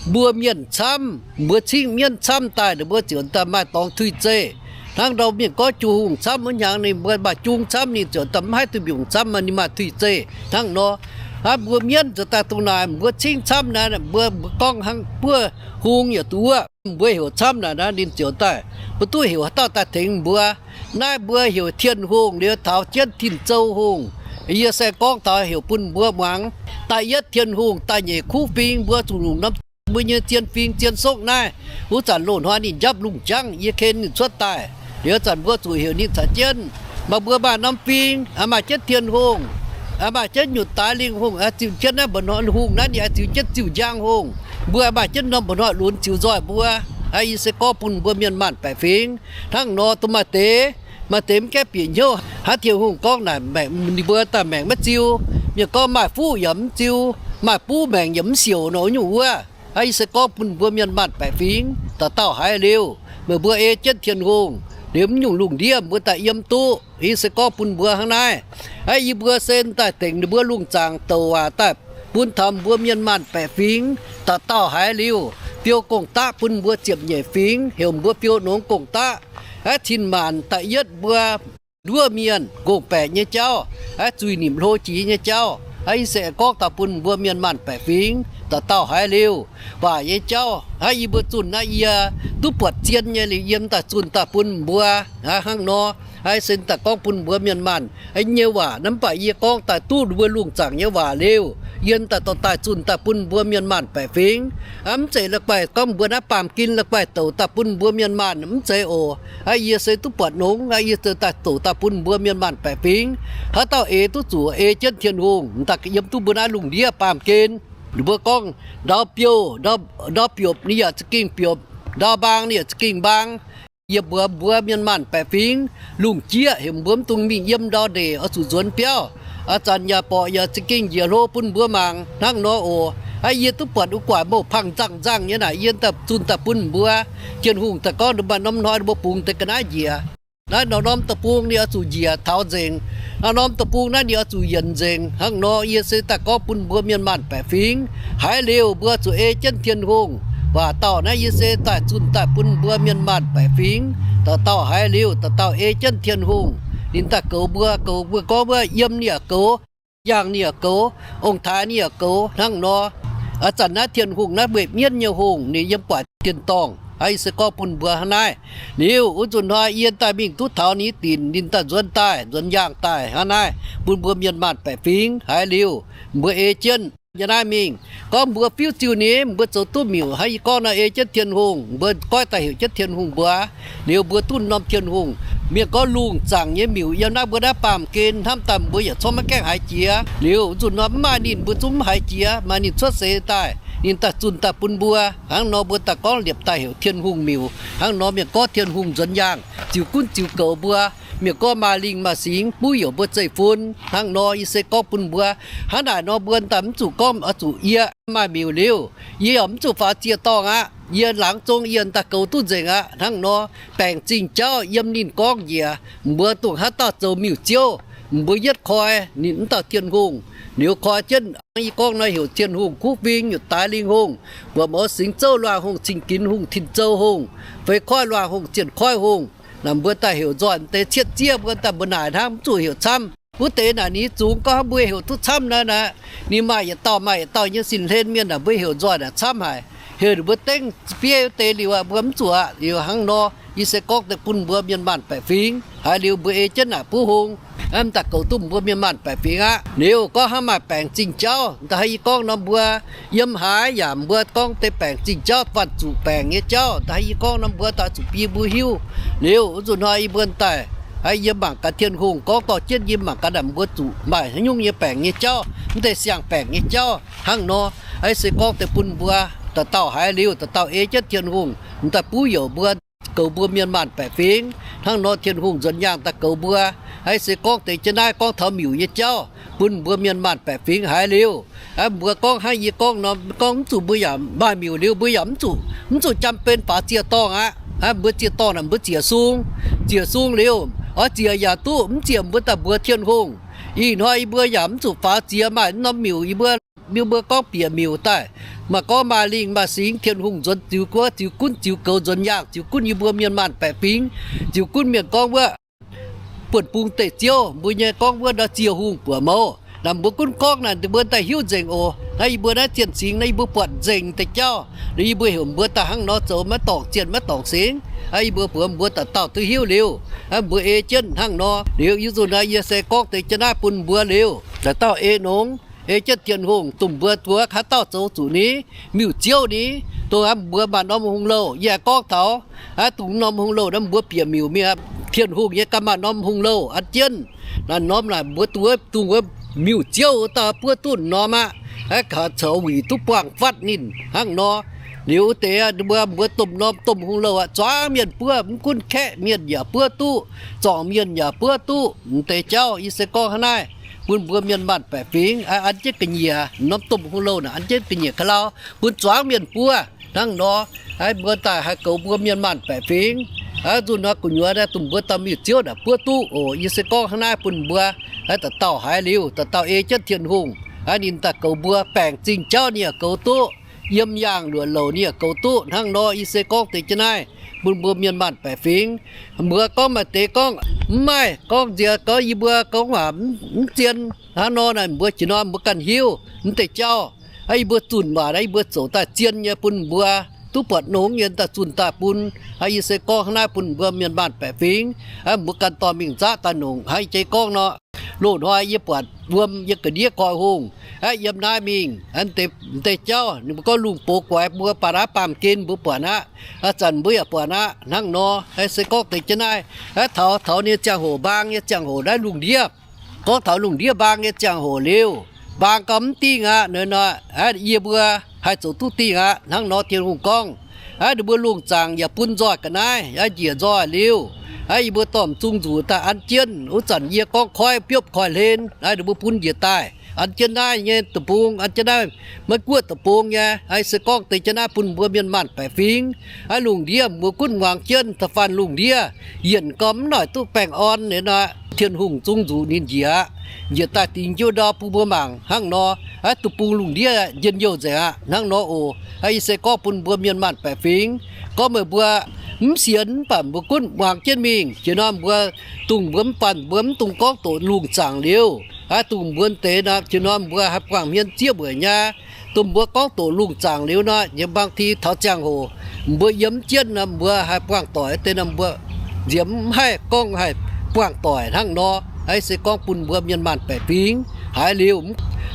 mbuo mienh camv, mbuo cingv mienv camv daaih, ninh mbuo ziouc daaih maaih dorngx tuix zeih. Hnangv ndau mienh gorngv jung hungh camv wuov hnyangx, ninh mbuo maaih jung camv, ninh ziouc daaih mv haih duqv mbiungc camv, ninh maaih tuix zeih hnangv nor. Aav, mbuo mienv ziouc daaih dongh naaic, mbuo cingv camv naaic, mbuo, mbuo gorngv hnangv buov hung yaac duqv wuov, mbuo heuc camv naaic naaic, ninh ziouc daaih, mbuo duqv heuc haaix dauh daaih tengx mbuo. Naaiv mbuo heuc Tin-Hungh liuz taux jienv Tin-Zou Hungh. Yie se gorngv taux heuc bun mbuo muangx, da'yietv Tin-Hungh daaih nyeic kuv fing, mbuo zuqc longc norm mbuo nyei zien fing zien sokv naaiv. Wuov zanc loz-hnoi ninh njapv lungh jangv, yie ken ninh cuotv daaih. Liuz zanc mbuo zuqc heuc ninh caux jienv. Maaih mbuo maaih norm fing, maaih jienv Tin-Hungh, maaih jienv nyutc daaix lingh hungh, ziux jienv naaiv mba'hnoi hungh naaiv, ninh ziux jienv ziuh njang hungh. Mbuo maaih jienv norm mba'hnoi lunx ziux nzoih mbuo. Aav, yie se gorngv bun mbuo mienh maanh baeqc fingx. Hnangv nor dongh maaih deix, maaih deix mv gaengh bieqc hnyouv hnangv Tin-Hungh gorngv naaic, ninh mbuo daaih maengc maiv ziu. Mienh gorngv maaih fuqv yaac mv ziu, maaih buv maengc yaac mv siouc nor nyungc wuov. Aav, yie se gorngv bun mbuo mienh maanh baeqc fingx dauh dauh haiz liuz, meih mbuo ei jienv Tin-Hungh liuz, mv nyungc lungh ndiev mbuo daaih yiem duqv. Yie se gorngv bun mbuo hnangv naaiv. Aav, yie mbuo se daaih dengc ninh mbuo lungh zaangc douc waac daaih bun taux mbuo mienh maanh baeqc fingx dauh dauh haiz liuz, fiou gong-daqv bun mbuo ziepc nyeic fingx, heuc mbuo fiou nongx gong-daqv. Aav, cin-maanc da'yietv mbuo nduov mienh ngongh baeqc nyei jauv, aav, zuiz-nimc hlo jiex nyei jauv. Aav, yie se gorngv daaih bun mbuo mienh maanh baeqc fingx dauh dauh haiz liuz, waac nyei jauv. Aav, yie mbuo zunh naaiv yie duqv buatc zien nyei liuz yiem daaih zunh daaih bun mbuo. Aav, hnangv nor, aav, se daaih gorngv bun mbuo mienh maanh nyei waac. Mv baac yie gorngv daaih duqv mbuo lungh zaangc nyei waac liuz, yie daaih dorh daaih zunh daaih bun mbuo mienh maanh baeqc fingx. Aav, mv zeiz la'guaih gorngv mbuo naaiv baamh gen la'guaih douc daaih bun mbuo mienh maanh, mv zeiz oc. Aav, yie se duqv buatc nongx, aav, yie se daaih douc daaih bun mbuo mienh maanh baeqc fingx. Haaix dauh eix duqv zuqc ei jienv Tin-Hungh, m'daaih yiem duqv mbuo naaiv lungh ndiev baamh gen. Ninh mbuo gorngv ndau biouv, ndau, ndau biopc ninh yaac za'gengh biopc, ndau mbaang ninh yaac za'gengh mbaang. Yie mbuox mbuo mienh maanh baeqc fingx, lungh jieqv heuc mbuo mv dungx mingh yiem ndau ndeic, oix zuqc nzuonx biauv. A'zanc yaac borqc yaac za'gengh njiec hlo bun mbuo mangc hnangv nor oc. Aa, yie duqv buatc wuov gu'nguaaic mouc pangh nzangh nzangh nyei naaic, yie daaih zunh daaih bun mbuo. Tin-Hungh daaih gorngv, Mv baac norm hnoi mbuo bungx deix ga'naaiv njiec. Naaiv norm-norm deic-bung ninh oix zuqc njiec taux nzengc. Naaiv norm deic-bung naaiv ninh oix zuqc yienc nzengc. Hnangv nor yie se daaih gorngv bun mbuo mienh maanh baeqc fingx, haiz liuz mbuo zuqc ei jienv Tin-Hungh. Waac dauh naaiv yie se daaih zunh daaih bun mbuo mienh maanh baeqc fingx. Dauh dauh haiz liuz, dauh dauh ei jienv Tin-Hungh. Ninh daaih goux mbuo, goux mbuo gorngv wuov, yiem ninh yaac goux, yangh ninh yaac goux, ong-taaix ninh yaac goux hnangv nor. A'zanc naaiv Tin-Hungh naaiv weic mienv nyei hungh, ninh yiem gu'nguaaic dienh dorngh. Aa, yie se gorngv bun mbuo hnangv naaiv. Liuz wuov nzunc hnoi yie daaih mingh duqv taux ninh dinc, ninh daaih nzuonx daaih, nzuonx yaangh daaih hnangv naaiv, bun mbuo mienh maanh baeqc fingx haiz liuz, mbuo ei jienv yiem naaiv mingh. Gorngv mbuo fiuv ziuh ni, mbuo zoux duqv miuc hnangv yie gorngv nor, ei jienv Tin-Hungh, mbuo goiv daaih heuc jienv Tin-Hungh mbuox. Liuz mbuo duqv norm Tin-Hungh. Mienh gorngv lungh zaangc nyei miuc yiem naaiv mbuo naaiv baamh gen hnamv daaih, mbuo yaac corc maiv gaengh haiz jiex. Liuz wuov nzunc hnoi mv maaih ninh, mbuo zungv mv haiz jiex. Maaih ninh cuotv seix daaih, ninh daaih zunh daaih bun mbuo. Hnangv nor mbuo daaih gorngv liepc daaih heuc Tin-Hungh miuc. Hnangv nor mienh gorngv Tin-Hungh nzuonx yaangh ziux gunv ziux goux mbuo. Mienh gorngv maaih lingh maaih singx buv youc mbuo zeiv-fun. Hnangv nor yie se gorngv bun mbuo, hnangv naaic nor mbuo daaih mv zuqc gorngv oix zuqc yie maaih miuc liuz, yie yaac mv zuqc faaux ziex dorngh aqv. Yie laangz zong yie daaih goux duqv nzengc aqv. Hnangv nor baengc zingh jauv yiem ninh gorngv njiec. Mbuo dongh haaix dauh zoux miuc-ziouv, mbuo yietv koi, ninh mv dauh Tin-Hungh. Liuz koi jienv hnangv yie gorngv nor heuc Tin-Hungh kuv fing, youc daaix lingh hungh, buoqc mouz singx zouv luangh hungh, cing ginx hungh, tin-zou hungh, feix koiv luangh hungh, zienh koiv hungh. Naaic mbuo daaih heuc nzoih deix cietv zieqv mbuo daaih mbuo naaic hnangv, mv zuqc heuc camv. Wuov deix naaic ninh zungx gorngv mbuo heuc duqv camv naaic. Ninh maaih yietc dauh maaih yietc dauh nyei sin-hlen mienh naaic, mbuo heuc nzoih naaic camv haic. Heuc ninh mbuo dengv bieiv wuov deix liuz aqv, mbuo mv zuqc aqv. Liuz hnangv nor yie se gorngv deix bun mbuo mienh maanh baeqc fingx. Haiz liuz mbuo ei jienv naaic buv hungh, mv daaih goux duqv mbuo mienh maanh baeqc fingx aqv. Liuz gorngv hnangv maaih baengc zingh jauv, da'haiz yie gorngv norm mbuo yiem haaix yaac mbuo gorngv deix baengc zingh jauv, faanh zuqc baengc nyei jauv, da'haiz yie gorngv norm mbuo daaih zuqc biei mbuo hiuv. Liuz wuov nzunc hnoi yie mbuo daaih, aa, yie mangc gaax Tin-Hungh gorngv dorh jienv yie mangc gaax naaic mbuo zuqc maaih haaix nyungc nyei baengc nyei jauv, mv deix siang-baengc nyei jauv hnangv nor. Aa, se gorngv deix bun mbuo, dauh dauh haiz liuz dauh dauh ei jienv Tin-Hungh daaih buv youc mbuo, goux mbuo mienh maanh baeqc fingx. Hnangv nor Tin-Hungh nzuonx yaangh daaih goux mbuo. Aa, se gorngv deix jienv naaiv gorngv taux miuc nyei jauv bun mbuo mienh maanh baeqc fingx haiz liuz, aa, mbuo gorngv hnangv yie gorngv nor, gorngv mv zuqc mbuo yaac maaih miuc liuz mbuo yaac mv zuqc, mv zuqc jam ben faaux ziex dorngh aqv. Aa, mbuo ziex dorngh naaic mbuo ziec sung, ziec sung liuz oix ziec yaac duqv, mv ziec mbuo daaih mbuox Tin-Hungh. Ih hnoi yie mbuo yaac mv zuqc faaux ziex maaih norm miuc yie mbuo, yie mbuo gorngv bieqc miuc daaih. Maaih gorngv maaih lingh maaih singx, Tin-Hungh nzuonx ziux guoqv, ziux gunv ziux goux, nzuonx yaangh ziux gunv yie mbuo mienh maanh baeqc fingx, ziux gunv mienh gorngv wuov buonv-bung deic-ziouv mbuo nyei gorngv wuov ndau ziex hungh buoqc mouz. Naaic mbuo gunv gorngv naaic mbuo daaih hiuv nzengc oc. Naaiv yie mbuo naaiv zienh singx naaiv yie mbuo buatc nzengc deix jauv. Naaiv yie mbuo heuc mbuo daaih hnangv nor zoux, maiv dorngc zienh maiv dorngc singx. Aa, yie mbuo mbuox mbuo dauh dauh duqv hiuv liuz, aa, mbuo ei jienv hnangv nor liuz, yie nzunc naaiv yie se gorngv deix jienv naaiv bun mbuo liuz, dauh dauh ei nongx, ei jienv Tin-Hungh, dongh mbuo duqv haaix dauh zoux zuqc ni, miuc-ziouv ni, dongh mbuo maaih norm hungh louh, yie gorngv taux, aa, dongh norm hungh louh naaiv mbuo bieqc miuc mingh, Tin-Hungh nyei ganh maaih norm hungh louh an jienv. Naaiv norm naaic mbuo dongh wuov, dongh wuov miuc-ziouv wuov dauh buov duqv norm aqv. Aa, kaax coux wuic duqv buangh fatv ninh hnangv nor. Liuz wuov deix mbuo, mbuo domh norm domh hungh louh aqv, zuangx mienh buov, mv gunv kaeqv mienh yaac buov duqv, zorngc mienh yaac buov duqv. M'deix jauv yie se gorngv hnangv naaiv bun mbuo mienh maanh baeqc fingx, aa, an jienv ga'nyiec, norm domh hungh louh naaic an jienv ga'nyiec ka'lau bun zuangx mienh buov hnangv nor. Aa, mbuo daaih haih goux mbuo mienh maanh baeqc fingx. Aa, nzunc hnoi gu'nyuoz naaiv dongh mbuo dauh miuc-ziouv naaic buov duqv oc. Yie se gorngv hnangv naaiv bun mbuo, aa, dauh dauh haiz liuz, dauh dauh ei jienv Tin-Hungh, aa, ninh daaih goux mbuo. Baengc zingh jauv ninh yaac goux duqv, yiem yaangh luoqc louc ninh yaac goux duqv. Hnangv nor yie se gorngv deix jienv naaiv bun mbuo mienh maanh baeqc fingx. Mbuo gorngv maaih deix gorngv mv maaih, gorngv nziex gorngv yie mbuo gorngv waac mv zien hnangv nor naaic, mbuo jiex nor mbuo ganh hiuv m'deix jauv. Aa, yie mbuo zunc waac naaiv yie mbuo zoux daaih zien nyei bun mbuo duqv buatc nongx nyei daaih zunh daaih bun. Aa, yie se gorngv hnangv naaiv bun mbuo mienh maanh baeqc fingx. Aa, mbuo ganh dorh mingh nzaqv daaih nongc hnangv yie jiex gorngv nor. Loz-hnoi yie buatc wuom yiem ga'ndiev goix hungh, aa, yiem naaiv mingh, aa, m'deix jauv ninh mbuo gorngv lungh box guaix mbuo baac naaiv baamh gen mbuo buatc aqv. Aa, zanc mbuo yaac buatc aqv. Hnangv nor, aa, se gorngv deix jienv naaiv, aa, taux, taux nyei ziangh hoc, mbaang nyei ziangh hoc naaiv lungh ndiev, gorngv taux lungh ndiev mbaang nyei ziangh hoc liuz, mbaang gauh mv dingh aqv. Naaiv nor, aa, yie mbuo haih zoux duqv dingh aqv. Hnangv nor Tin-Hungh gorngv, aa, ninh mbuo lungh zaangc yaac bun nzoih ga'naaiv, aa, njiec nzoih liuz, Aav, yie mbuo dorh m'zung nzuqc daaih an jienv. Wuov zanc yie gorngv koiv biopv koiv-hlen, aav, ninh mbuo bun njiec daaih. An jienv naaiv nyei deic-bung, an jienv naaiv Meiv Guoqv deic-bung nyei. Aav, yie se gorngv deix jienv naaiv bun mbuo mienh maanh baeqc fingx. Aav, lungh ndiev mbuo gunv muangx jienv, da'faanh lungh ndiev yienc gormx mv noic duqv baengh orn liuz nor, Tin-Hungh zung nzuqc ninh njiec aqv. Njiec daaih dingx jienv ndau bun mbuo mangc hnangv nor. Aav, deic-bung lungh ndiev njien-youh nzengc aqv hnangv nor oc. Aav, yie se gorngv bun mbuo mienh maanh baeqc fingx, gorngv meih mbuo mv sienx mv baac mbuo gunv muangx jienv mingh. Jiex norm mbuo, dongh mbuo mv banh, mbuo mv dungx gorngv doqc lungh zaangc liuz. Aav, dongh mbuo deix nor, jiex norm mbuo haih buangh hmien zieqv mueic nyei. Dongh mbuo gorngv doqc lungh zaangc liuz nor, nyei bang ti taux ziangh hoc mbuo yiem jienv nor, mbuo haih buangh doic deix nor, mbuo nziemx mv haih gorngv haih buangh doic hnangv nor. Aav, yie se gorngv bun mbuo mienh maanh baeqc fingx haiz liuz,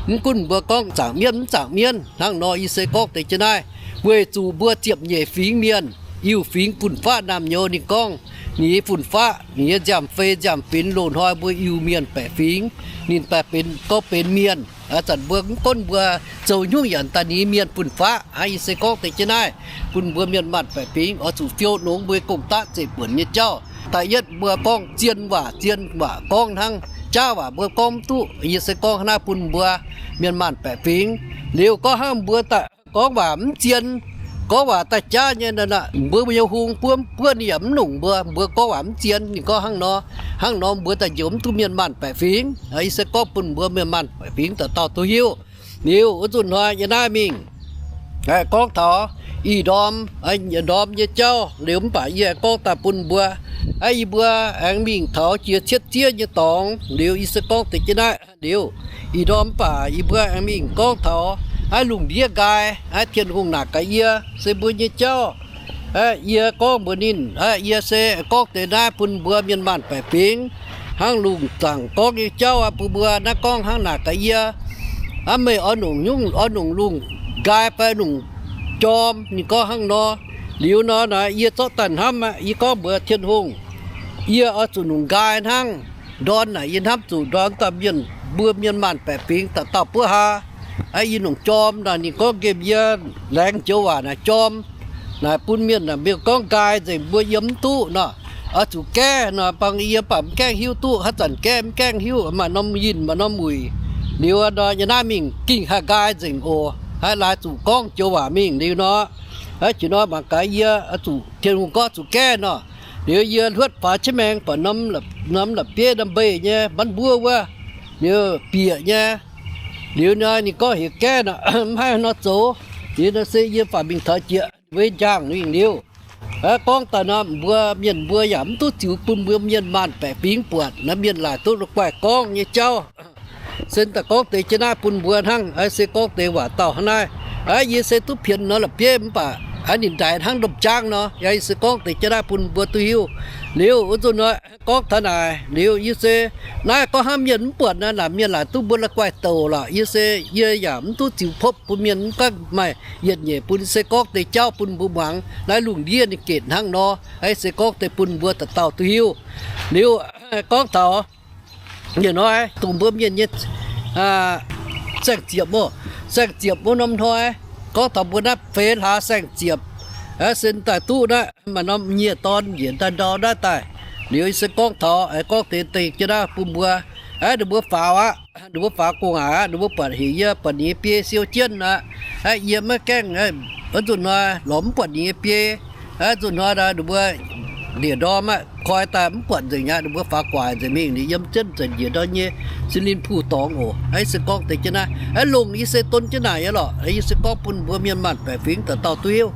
mv gunv mbuo gorngv zaangc mienv mv zaangc mienv hnangv nor, yie se gorngv deix jienv naaiv weic zuqc mbuo ziepc nyeic fingx mienh, Iu-Fingx, Fun-Faqv, Naamh Nyouz. Ninh gorngv ninh nyei fun-faqv, ninh nyei nziaamv-fei nziaamv-finx loz-hnoi mbuo Iu-Mienh baeqc fingx, ninh baeqc benx, gorngv benx mienh. Aav, zanc mbuo mv gunv mbuo zoux nyungc yaac daaih ninh nyei mienh fun-faqv. Aav, yie se gorngv deix jienv naaiv bun mbuo mienh maanh baeqc fingx oix zuqc fiou nongx mbuo gong-daqv zeiv-buonc nyei jauv. Da'yietv mbuo gorngv zien waac, zien waac gorngv hnangv. Jaav waac mbuo gorngv mv duqv. Yie se gorngv naaiv bun mbuo mienh maanh baeqc fingx. Liuz gorngv hnangv mbuo daaih gorngv waac mv zien, gorngv waac daaih jaav nyei nor, mbuo nyei hung buov, buov ninh yaac mv nongc mbuo. Mbuo gorngv waac mv zien, ninh gorngv hnangv nor, hnangv nor mbuo daaih njoux mv duqv mienh maanh baeqc fingx. Yie se gorngv bun mbuo mienh maanh baeqc fingx dauh dauh duqv hiuv. Liuz wuov nzunc hnoi yie naaiv mingh gorngv taux ih ndorm, ndorm nyei jauv liuz mv baac yie gorngv daaih bun mbuo. Aav, yie mbuo aengx mingh taux jiex cietv zieqv nyei dorngx liuz, yie se gorngv deix jienv naaiv liuz, ih ndorm mv baac yie mbuo aengx mingh gorngv taux aav, lungh ndiev nqaai. Aav, Tin-Hungh naaic gaax yie se mbuo nyei jauv. Aav, yie gorngv mbuox ninh, aav, yie se gorngv deix naaiv bun mbuo mienh maanh baeqc fingx hnangv lungh zaangc gorngv nyei jauv aqv. Bun mbuo naaiv gorngv hnangv naaic gaax yie, aav, meih oix nongc nyungc, oix nongc lungh nqaai fai nongc jorm? Ninh gorngv hnangv nor. Liuz nor naaic yie zorqv daaih hnamv aqv. Yie gorngv mbuox Tin-Hungh, yie oix zuqc nongc nqaai hnangv. Ndorn naaic yie hnamv zuqc ndorn daaih mienh, mbuo mienh maanh baeqc fingx dauh dauh buov haa. Aav, yie nongc jorm naaic. Ninh gorngv nqemh yie laengz joux waac naaic jorm naaic bun mienh naaic mienh gorngv nqaai nzengc, mbuo yiem mv duqv nor. Oix zuqc gaeqv nor, bang yie mv baac mv gaengh hiuv duqv. Haaix zanc gaeqv mv gaengh hiuv, maaih norm yinh maaih norm wuic. Liuz nor yie naaiv mingh gengh haih nqaai nzengc oc. Haih laaix zuqc gorngv joux waac mingh liuz nor, aav, jiex nor mangc gaax yie zuqc Tin-Hungh gorngv zuqc gaeqv nor. Liuz yie hluotv faaux jienv maengx buatc norm la'bieiv, norm mbei nyei mbanv mbuov wuov, liuz bieqc nyei. Liuz nor ninh gorngv heuc gaeqv nor, mv haih nor zoux. Liuz nor se yie faaux mingh taux jiex wei njang mingh liuz, aav, gorngv daaih nor mbuo mienh mbuo yaac mv duqv ziux bun mbuo mienh maanh baeqc fingx buatc. Naaiv mienh laaic duqv la'guaih gorngv nyei jauv. Se daaih gorngv deix jienv naaiv bun mbuo hnangv. Aav, se gorngv deix waac dauh hnangv naaiv. Aav, yie se duqv pienx nor la'bieiv mv baac aav, ninh ndaix hnangv ndopv-jaangv nor. Yaac yie se gorngv deix jienv naaiv bun mbuo duqv hiuv. Liuz wuov nzunc nor gorngv taux naaic liuz yie se naaiv gorngv hnangv mienh mv buatc nor, naaic mienh laaic duqv mbuo la'guaih douc lorqc. Yie se, yie yaac mv duqv ziux พบ bun mienh, mv gaengh maaih yietc nyeic bun. Se gorngv deix jauv bun mbuo muangx naaiv lungh ndiev ninh gec hnangv nor. Aav, se gorngv deix bun mbuo dauh dauh duqv hiuv. Liuz gorngv taux yietc hnoi dongh mbuo mienh nyei saeng-ziepc oc. Saeng-ziepc wuov norm hnoi, gorngv taux mbuo naaiv feix hlaax saeng-ziepc, aav, se daaih duqv naaiv maaih norm nyieh dorn njiec daaih ndau naaiv daaih. Liuz se gorngv taux, aav, gorngv deix deix jienv naaiv bun mbuo, aav, ninh mbuo faaux aqv. Ninh mbuo faaux gu'nguaaic aqv. Ninh mbuo buatc heuc yie buatc ninh nyei biei siou jienv aqv. Aav, yie maiv gaengh, wuov nzunc hnoi lorz mv buatc ninh nyei biei. Aav, nzunc hnoi ninh mbuo ndie-ndorm aqv, koi daaih mv buatc nzengc aqv. Ninh mbuo faaux gu'nguaaic nzengc mingh, ninh yiem jienv nzengc njiec ndau nyei Sin Lin Pungh dorngx oc. Aav, yie se gorngv deix jienv naaiv, aav, longc yie se donv jienv naaic nyei lorqc. Aav, yie se gorngv bun mbuo mienh maanh baeqc fingx dauh dauh duqv hiuv.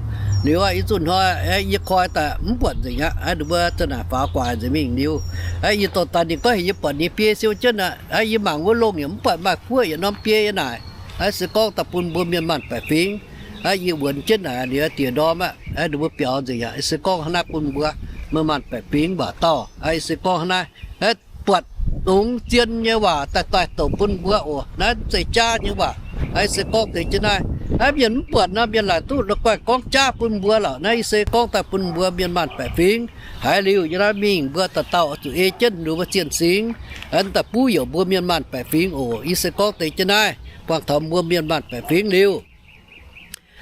Liuz aqv, yie nzunc hnoi, aav, yie koi daaih mv buatc nzengc aqv. Aav, ninh mbuo za'naaic faaux gu'nguaaic nzengc mingh liuz, aav, yie dorh daaih ninh gorngv heuc yie buatc ninh biei siou jienv aqv. Aav, yie mangc wuov longh yaac mv buatc maaih kuov yietc norm biei yie naaic. Aav, se gorngv daaih bun mbuo mienh maanh baeqc fingx, aav, yie wuonx jienv naaic liuz ndie-ndorm aqv. Aav, ninh mbuo biaux nzengc aqv. Se gorngv hnangv naaiv bun mbuo mienh maanh baeqc fingx waac dauh. Aav, se gorngv hnangv naaiv, aav, buatc longx zien nyei waac daaih daaih douc bun mbuo oc. Naaiv mv zeiz jaav nyei waac. Aav, se gorngv deix jienv naaiv, aav, mienh mv buatc nor, mienh laaic duqv la'guaih gorngv jaav bun mbuo lorqc. Naaiv yie se gorngv daaih bun mbuo mienh maanh baeqc fingx. Haiz liuz yie naaiv mingh mbuo dauh dauh oix zuqc ei jienv ninh mbuo zien singx, aav, daaih buv youc mbuo mienh maanh baeqc fingx oc. Yie se gorngv deix jienv naaiv buangh taux mbuo mienh maanh baeqc fingx liuz,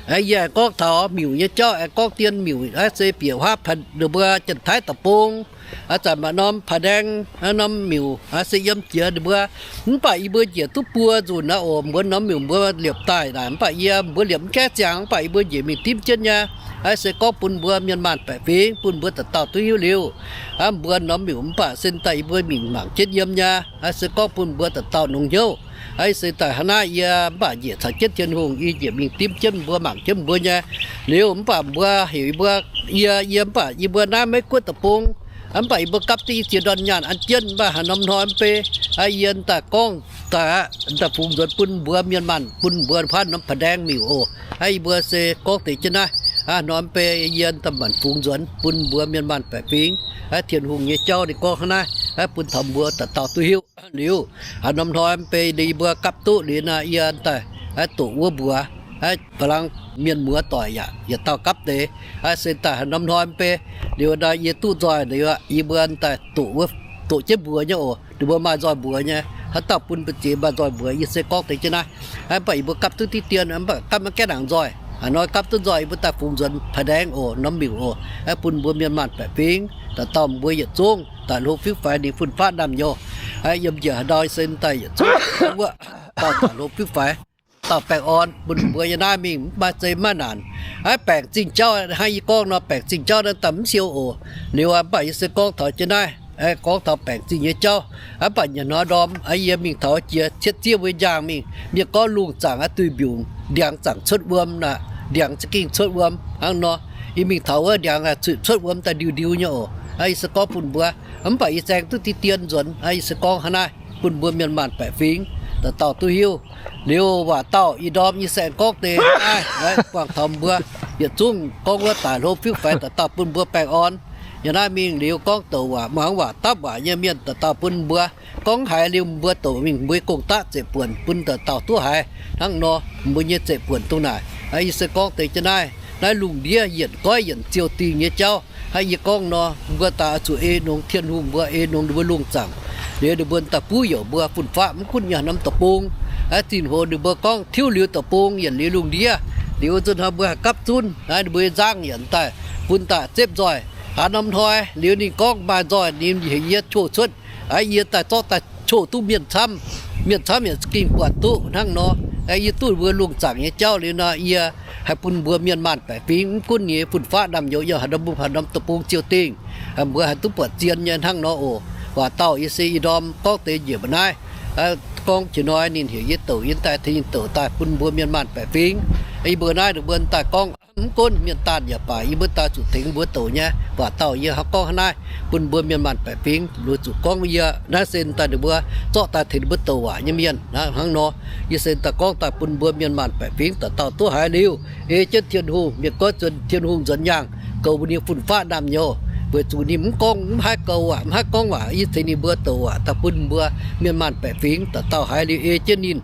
Yie aengx gorngv taux miuc nyei jauv, aengx gorngv dien miuc naaiv se bieqc huaav ninh mbuo Janx-Taiv deic-bung, aa, zanc maaih norm Paa Ndaeng, aa, norm miuc, aa, se yiem jiex ninh mbuo. Mv baac yie mbuo njiec duqv buo nzunc aqv oc. Mbuo norm miuc mbuo liepc daaih naaic, mv baac yie mbuo liepc mv gaengh ziangx, mv baac yie mbuo njiec mingh dimv jienv nyei. Aa, se gorngv bun mbuo mienh maanh baeqc fingx, bun mbuo dauh dauh duqv hiuv liuz, aa, mbuo norm miuc mv baac se daaih yie mbuo mingh mangc jienv yiem nyei. Aa, se gorngv bun mbuo dauh dauh nongx hnyouv. Aa, se daaih hnangv naaiv yie mv baac njiec caux jienv Tin-Hungh, yie njiec mingh dimv jienv mbuo mangc jienv mbuo nyei. Liuz mv baac mbuo heuc yie mbuo, yie, yie mv baac yie mbuo naaiv Meiv Guoqv deic-bung, mv baac yie mbuo gapv duqv i ziex ndorn nyaanh an jienv, mv baac haaix norm hnoi mv bei, aa, yie daaih gorngv daaih aqv, daaih fungx nzuonx bun mbuo mienh maanh, bun mbuo faanv norm Paa Ndaeng miuc oc. Aa, yie mbuo se gorngv deix jienv naaiv, aa, norm mv bei yie daaih maanc fungx nzuonx bun mbuo mienh maanh baeqc fingx. Aa, Tin-Hungh nyei jauv ninh gorngv hnangv naaiv, aa, bun taux mbuo dauh dauh duqv hiuv. Liuz haaix norm hnoi mv bei yie mbuo gapv duqv liuz nor, yie daaih, aa, doqc wuov mbuox, aa, ba'langh mienh muoz doic yaac yietc dauh gapv deix. Aa, se daaih haaix norm hnoi mv bei liuz nor, yie duqv nzoih liuz aqv, yie mbuo daaih doqc wuov, doqc jienv mbuox nyei oc. Ninh mbuo maaih nzoih mbuox nyei, haaix dauh bun mbu'ziex maaih nzoih mbuox, yie se gorngv deix jienv naaiv. Aa, mv baac yie mbuo gapv duqv diqv dien, mv baac gapv maiv gaengh nangc nzoih. Haaix hnoi gapv duqv nzoih, yie mbuo daaih fungx nzuonx Paa Ndaeng oc, norm miuc oc. Aa, bun mbuo mienh maanh baeqc fingx, dauh dauh mbuo yietc zungv daaih hlo fiuv faix ninh fun-faqv naamh nyouz. Aa, yiem njiec haaix ndau se daaih yietc zungv wuov dauh daaih hlo fiuv faix, dauh baengh orn bun mbuo yiem naaiv mingh, mv maaih zei maiv naanc. Aa, baengc zingh jauv hnangv yie gorngv nor, baengc zingh jauv naaiv daaih mv siou oc. Liuz aqv, mv baac yie se gorngv taux jienv naaiv, aa, gorngv taux baengc zingh nyei jauv. Aa, mv baac nyanc hnoi ndorm, aa, yie mingh taux jiex cietv ziev mbuo njaangh mingh, mienh gorngv lungh zaangc aqv duih mbiungc, ndiangx zaangc cuotv wuom naaic, ndiangx za'gengh cuotv wuom hnangv nor. Yie mingh taux wuov ndiangx cuotv wuom daaih ndiu ndiu nyei oc. Aa, yie se gorngv bun mbuo, mv baac yie zaeng duqv diqv dien nzuonx. Aa, yie se gorngv hnangv naaiv bun mbuo mienh maanh baeqc fingx dauh dauh duqv hiuv. Liuz waac dauh ih ndorm yie se aengx gorngv deix naaiv, buangh taux mbuo yietc zungv gorngv wuov daaih hlo fiuv faix dauh dauh bun mbuo baengh orn. Yiem naaiv mingh liuz gorngv douc waac, muangx waac dapv waac nyei mienh dauh dauh bun mbuo gorngv haiz liuz mbuo douc mingh mbuo gong-daqv zeiv-buonc bun dauh dauh duqv haiz hnangv nor, mbuo nyei zeiv-buonc dongh naaic. Aa, yie se gorngv deix jienv naaiv, naaiv lungh ndiev yienc goiv yienc ziou dingh nyei jauv. Hnangv yie gorngv nor, mbuo daaih oix zuqc ei nongx Tin-Hungh, mbuo ei nongx ninh mbuo lungh zaangc. Liuz ninh mbuo daaih buv youc mbuo fun-faqv mv gunv nyanc norm deic-bung. Aa, zinh hoz ninh mbuo gorngv tiuv liuz deic-bung yienc liuz lungh ndiev, liuz nzunc hnoi mbuo haih gapv zunv. Aa, ninh mbuo nzangv yienc daaih bun daaih zepv nzoih. Haaix norm hnoi liuz ninh gorngv maaih nzoih ninh heuc yie qouh cuotv. Aa, yie daaih zorqv daaih qouh duqv mienh camv, mienh camv yaac za'gengh buatc duqv hnangv nor. Aa, yie duqv mbuo lungh zaangc nyei jauv liuz nor, yie haih bun mbuo mienh maanh baeqc fingx mv gunv nyei fun-faqv naamh nyouz yiem haaix norm, haaix norm deic-bung ziou dingh, mbuo haih duqv buatc zien nyei hnangv nor oc. Waac dauh yie se ih ndorm gorngv deix njiec mbuo naaiv. Gorngv jiex hnoi ninh heuc yie douc yie daaih tengx ninh douc daaih bun mbuo mienh maanh baeqc fingx. Yie mbuo naaiv ninh mbuo daaih gorngv mv gunv mienh daanh yaac baac yie mbuo daaih zuqc tengx mbuo douc nyei. Waac dauh yie hnangv gorngv hnangv naaiv bun mbuo mienh maanh baeqc fingx, mbuo zuqc gorngv yie naaiv se daaih ninh mbuo zorqv daaih tengx ninh mbuo douc waac nyei mienh hnangv nor. Yie se daaih gorngv daaih bun mbuo mienh maanh baeqc fingx dauh dauh duqv haiz liuz, ei jienv Tin-Hungh, mienh goiv zuonx Tin-Hungh nzuonx yaangh goux mbuo nyei fun-faqv naamh nyouz, weic zuqc ninh mv gorngv mv haih goux waac, mv haih gorngv waac, yie tengx ninh mbuo douc waac daaih bun mbuo mienh maanh baeqc fingx dauh dauh haiz liuz ei jienv ninh.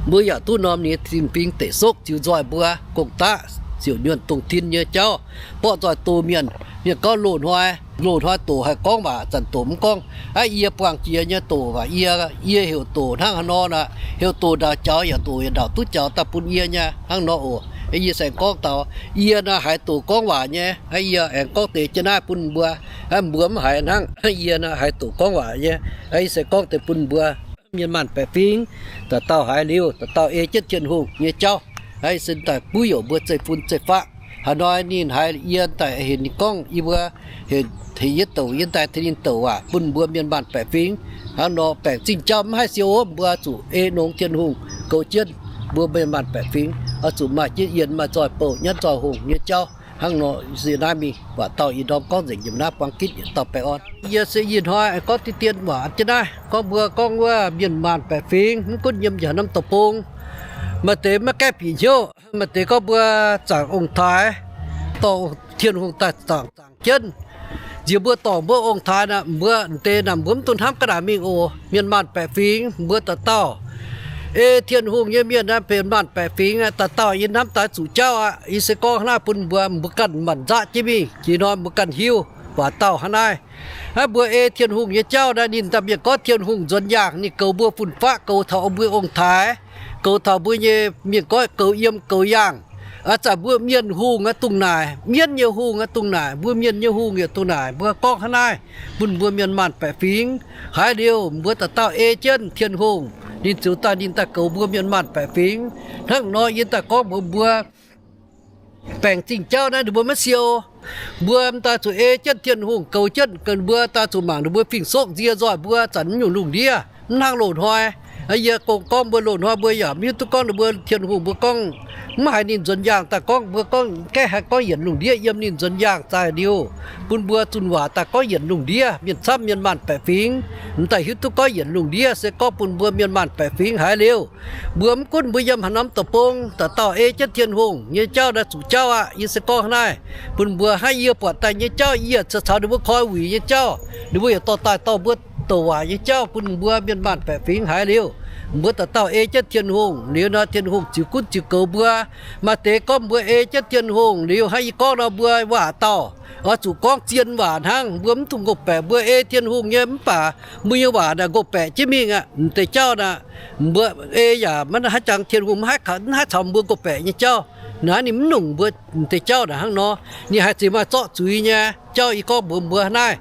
Mbuo yaac duqv norm ninh nyei zinh fingx deic sokv ziux nzoih mbuo gong-daqv siouc nyuonh dongh tin nyei jauv, borqv nzoih doh mienh. Mienh gorngv loz-hnoi, loz-hnoi doqc haih gorngv waac, zanc doqc mv gorngv. Aa, yie buangh jiex nyei doqc waac, yie, yie heuc doqc hnangv haaix nor naaic, heuc doqc ndaauc jaux yaac doqc yaac ndaauc duqv jaux daaih bun yie nyei hnangv nor oc. Yie se aengx gorngv taux yie naaiv haiz doqc gorngv waac nyei. Aa, yie aengx gorngv deix jienv naaiv bun mbuo, aa, mbuo mv haiz hnangv. Yie naaiv haiz doqc gorngv waac nyei. Aa, yie se gorngv deix bun mbuo mienh maanh baeqc fingx dauh dauh haiz liuz, dauh dauh ei jienv Tin-Hungh nyei jauv. Aa, yie se daaih buv youc mbuo zeiv-fun zeiv-faqv. Haaix hnoi ninh haiz yie daaih heuc ninh gorngv, yie mbuo heuc, heuc yie douc, yie daaih tengx ninh douc waac bun mbuo mienh maanh baeqc fingx. Hnangv nor baengc zingh jauv mv haih siou, mbuo zuqc ei nongx Tin-Hungh goux jienv mbuo mienh maanh baeqc fingx, oix zuqc maaih jienv yienh maaih nzoih bouh nyanv nzoih hungh nyei jauv. Hnangv nor se naaiv mingh waac dauh ih ndorm gorngv nzengc, yiem naaiv buang gitv yietc dauh baengh orn. Yie se ih hnoi gorngv diqv dien waac jienv naaiv, gorngv mbuo gorngv wuov mienh maanh baeqc fingx mv gunv yiem haaix norm deic-bung, maaih deix maiv gaengh bieqc hnyouv, maaih deix gorngv mbuo zaangc ong-taaix, dorh Tin-Hungh daaih zaangc, zaangc jienv. Nziex mbuo dorngc mbuo ong-taaix naaic, mbuo m'deix naaic mbuo mv dungx hnamv ga'naaiv mingh oc. Mienh maanh baeqc fingx mbuo dauh dauh, ei Tin-Hungh nyei mienh naaic, mienh maanh baeqc fingx dauh dauh yie hnamv daaih zuqc jauv aqv. Yie se gorngv naaiv bun mbuo, mbuo ganh maanc nzaqv jienv mingh, jiex hnoi mbuo ganh hiuv waac dauh hnangv naaiv. Hnangv mbuo ei Tin-Hungh nyei jauv naaic, ninh daaih mienh goiv Tin-Hungh nzuonx yaangh, ninh goux mbuo fun-faqv, goux taux mbuo ong-taaix, goux taux mbuo nyei mienh goiv goux yiem goux yaangh. Aa, zanc mbuo mienh hungh aqv dungh naaic, mienv nyei hungh aqv dungh naaic, mbuo mienh nyei hungh yaac dungh naaic, mbuo gorngv hnangv naaiv bun mbuo mienh maanh baeqc fingx. Haiz liuz mbuo dauh dauh ei jienv Tin-Hungh, ninh ziouc daaih, ninh daaih goux mbuo mienh maanh baeqc fingx. Hnangv nor yie daaih gorngv mbuox mbuo, baengc zingh jauv naaiv ninh mbuo maiv siou. Mbuo m'daaih zuqc ei jienv Tin-Hungh, goux jienv, mbuo daaih zuqc mangc ninh mbuo fing-soqv nzie nzoih mbuo zanc mv nyungc lungh ndiev, mv hnangv loz-hnoi. Yie gong gorngv mbuo loz-hnoi mbuo yaac mv hiuv duqv gorngv ninh mbuo, Tin-Hungh mbuo gorngv mv haiz ninh nzuonx yaangh daaih gorngv, mbuo gorngv gaengh haih gorngv yienc lungh ndiev yiem ninh nzuonx yaangh daaih liuz, bun mbuo zunh waac daaih gorngv yienc lungh ndiev, mienh camv mienh maanh baeqc fingx m'daaih hiuv duqv gorngv yienc lungh ndiev se gorngv bun mbuo mienh maanh baeqc fingx haiz liuz. Mbuo mv gunv mbuo yiem haaix norm deic-bung, dauh dauh ei jienv Tin-Hungh nyei jauv naaiv zuqc jauv aqv. Yie se gorngv naaiv bun mbuo, hnangv yie buatc daaih nyei jauv, yie ziouc caux ninh mbuo koi wuic nyei jauv, ninh mbuo yaac dorh daaih dorh mbuo douc waac nyei jauv bun mbuo mienh maanh baeqc fingx haiz liuz. Mbuo dauh dauh ei jienv Tin-Hungh liuz nor, Tin-Hungh ziux gunv ziux goux mbuo. Maaih deix gorngv mbuo ei jienv Tin-Hungh liuz hnangv yie gorngv nor, mbuo waac dauh oix zuqc gorngv zien waac hnangv. Mbuo mv dungx nqoh baeqc, mbuo ei Tin-Hungh nyei mv baac mbuo nyei waac naaic nqoh baeqc jienv mingh aqv. M'deix jauv naaic, mbuo ei yaac maiv haih jangx Tin-Hungh, mv haih caux mbuo nqoh baeqc nyei jauv. Naaiv ninh mv nongc mbuo m'deix jauv naaic hnangv nor. Ninh haih ziex maaih zorqv zuiz nyei jauv. Yie gorngv mbuox mbuo naaiv,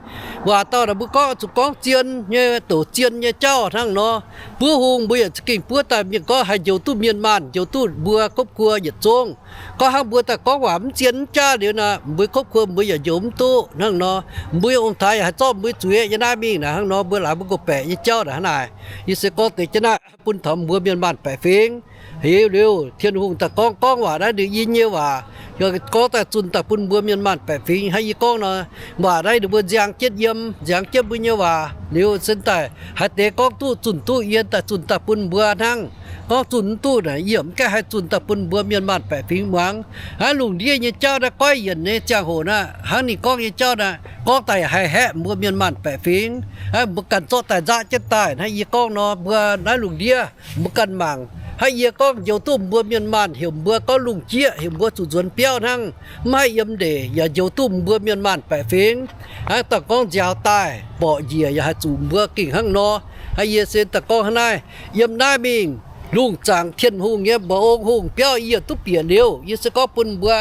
waac dauh naaic mbuo gorngv zuqc gorngv zien nyei, douc zien nyei jauv hnangv nor. Buov hung mbuo yaac za'gengh buov daaih mienh gorngv haih njoux duqv mienh maanh, njoux duqv mbuo ครอบครัว yietc zungv. Gorngv hnangv mbuo daaih gorngv waac mv zien mv jaav liuz naaic, mbuo ครอบครัว mbuo yaac njoux mv duqv hnangv nor. Mbuo nyei ong-taaix yaac haih zorqv mbuo zuiz nyei naaiv mingh naaic hnangv nor. Mbuo laaix mbuo nqoh baeqc nyei jauv naaic hnangv naaic. Yie se gorngv deix jienv naaiv bun taux mbuo mienh maanh baeqc fingx. Liuz, liuz Tin-Hungh daaih gorngv, gorngv waac naaiv ninh yie nyei waac, gorngv daaih zunh daaih bun mbuo mienh maanh baeqc fingx hnangv yie gorngv nor. Waac naaiv ninh mbuo nziang jienv yiem, nziang jienv mbuo nyei waac liuz se daaih haaix deix gorngv duqv zunh duqv yie daaih zunh daaih bun mbuo hnangv. Gorngv zunh mv duqv naaic yie mv gaengh haih zunh daaih bun mbuo mienh maanh baeqc fingx muangx. Hnangv lungh ndiev nyei jauv naaiv goiv yienc nyei ziangh hoc naaiv, hnangv ninh gorngv nyei jauv naaiv gorngv daaih yaac haih haeqv mbuo mienh maanh baeqc fingx. Hnangv mbuo ganh zorqv daaih nzaqv jienv daaih hnangv yie gorngv nor, mbuo naaiv lungh ndiev mbuo ganh mangc. Hnangv yie gorngv njoux duqv mbuo mienh maanh, heuc mbuo gorngv lungh jieqv, heuc mbuo zuqc nzuonx biauv hnangv, mv haih yiem ndeic, yaac njoux duqv mbuo mienh maanh baeqc fingx. Hnangv daaih gorngv nziaaux daaih mborqv njiec yaac haih zuqc mbuo gengh hnangv nor. Hnangv yie se daaih gorngv hnangv naaiv, yiem naaiv mingh lungh zaangc Tin-Hungh nyei mba'ong hungh biauv yie duqv bieqc liuz, yie se gorngv bun mbuo,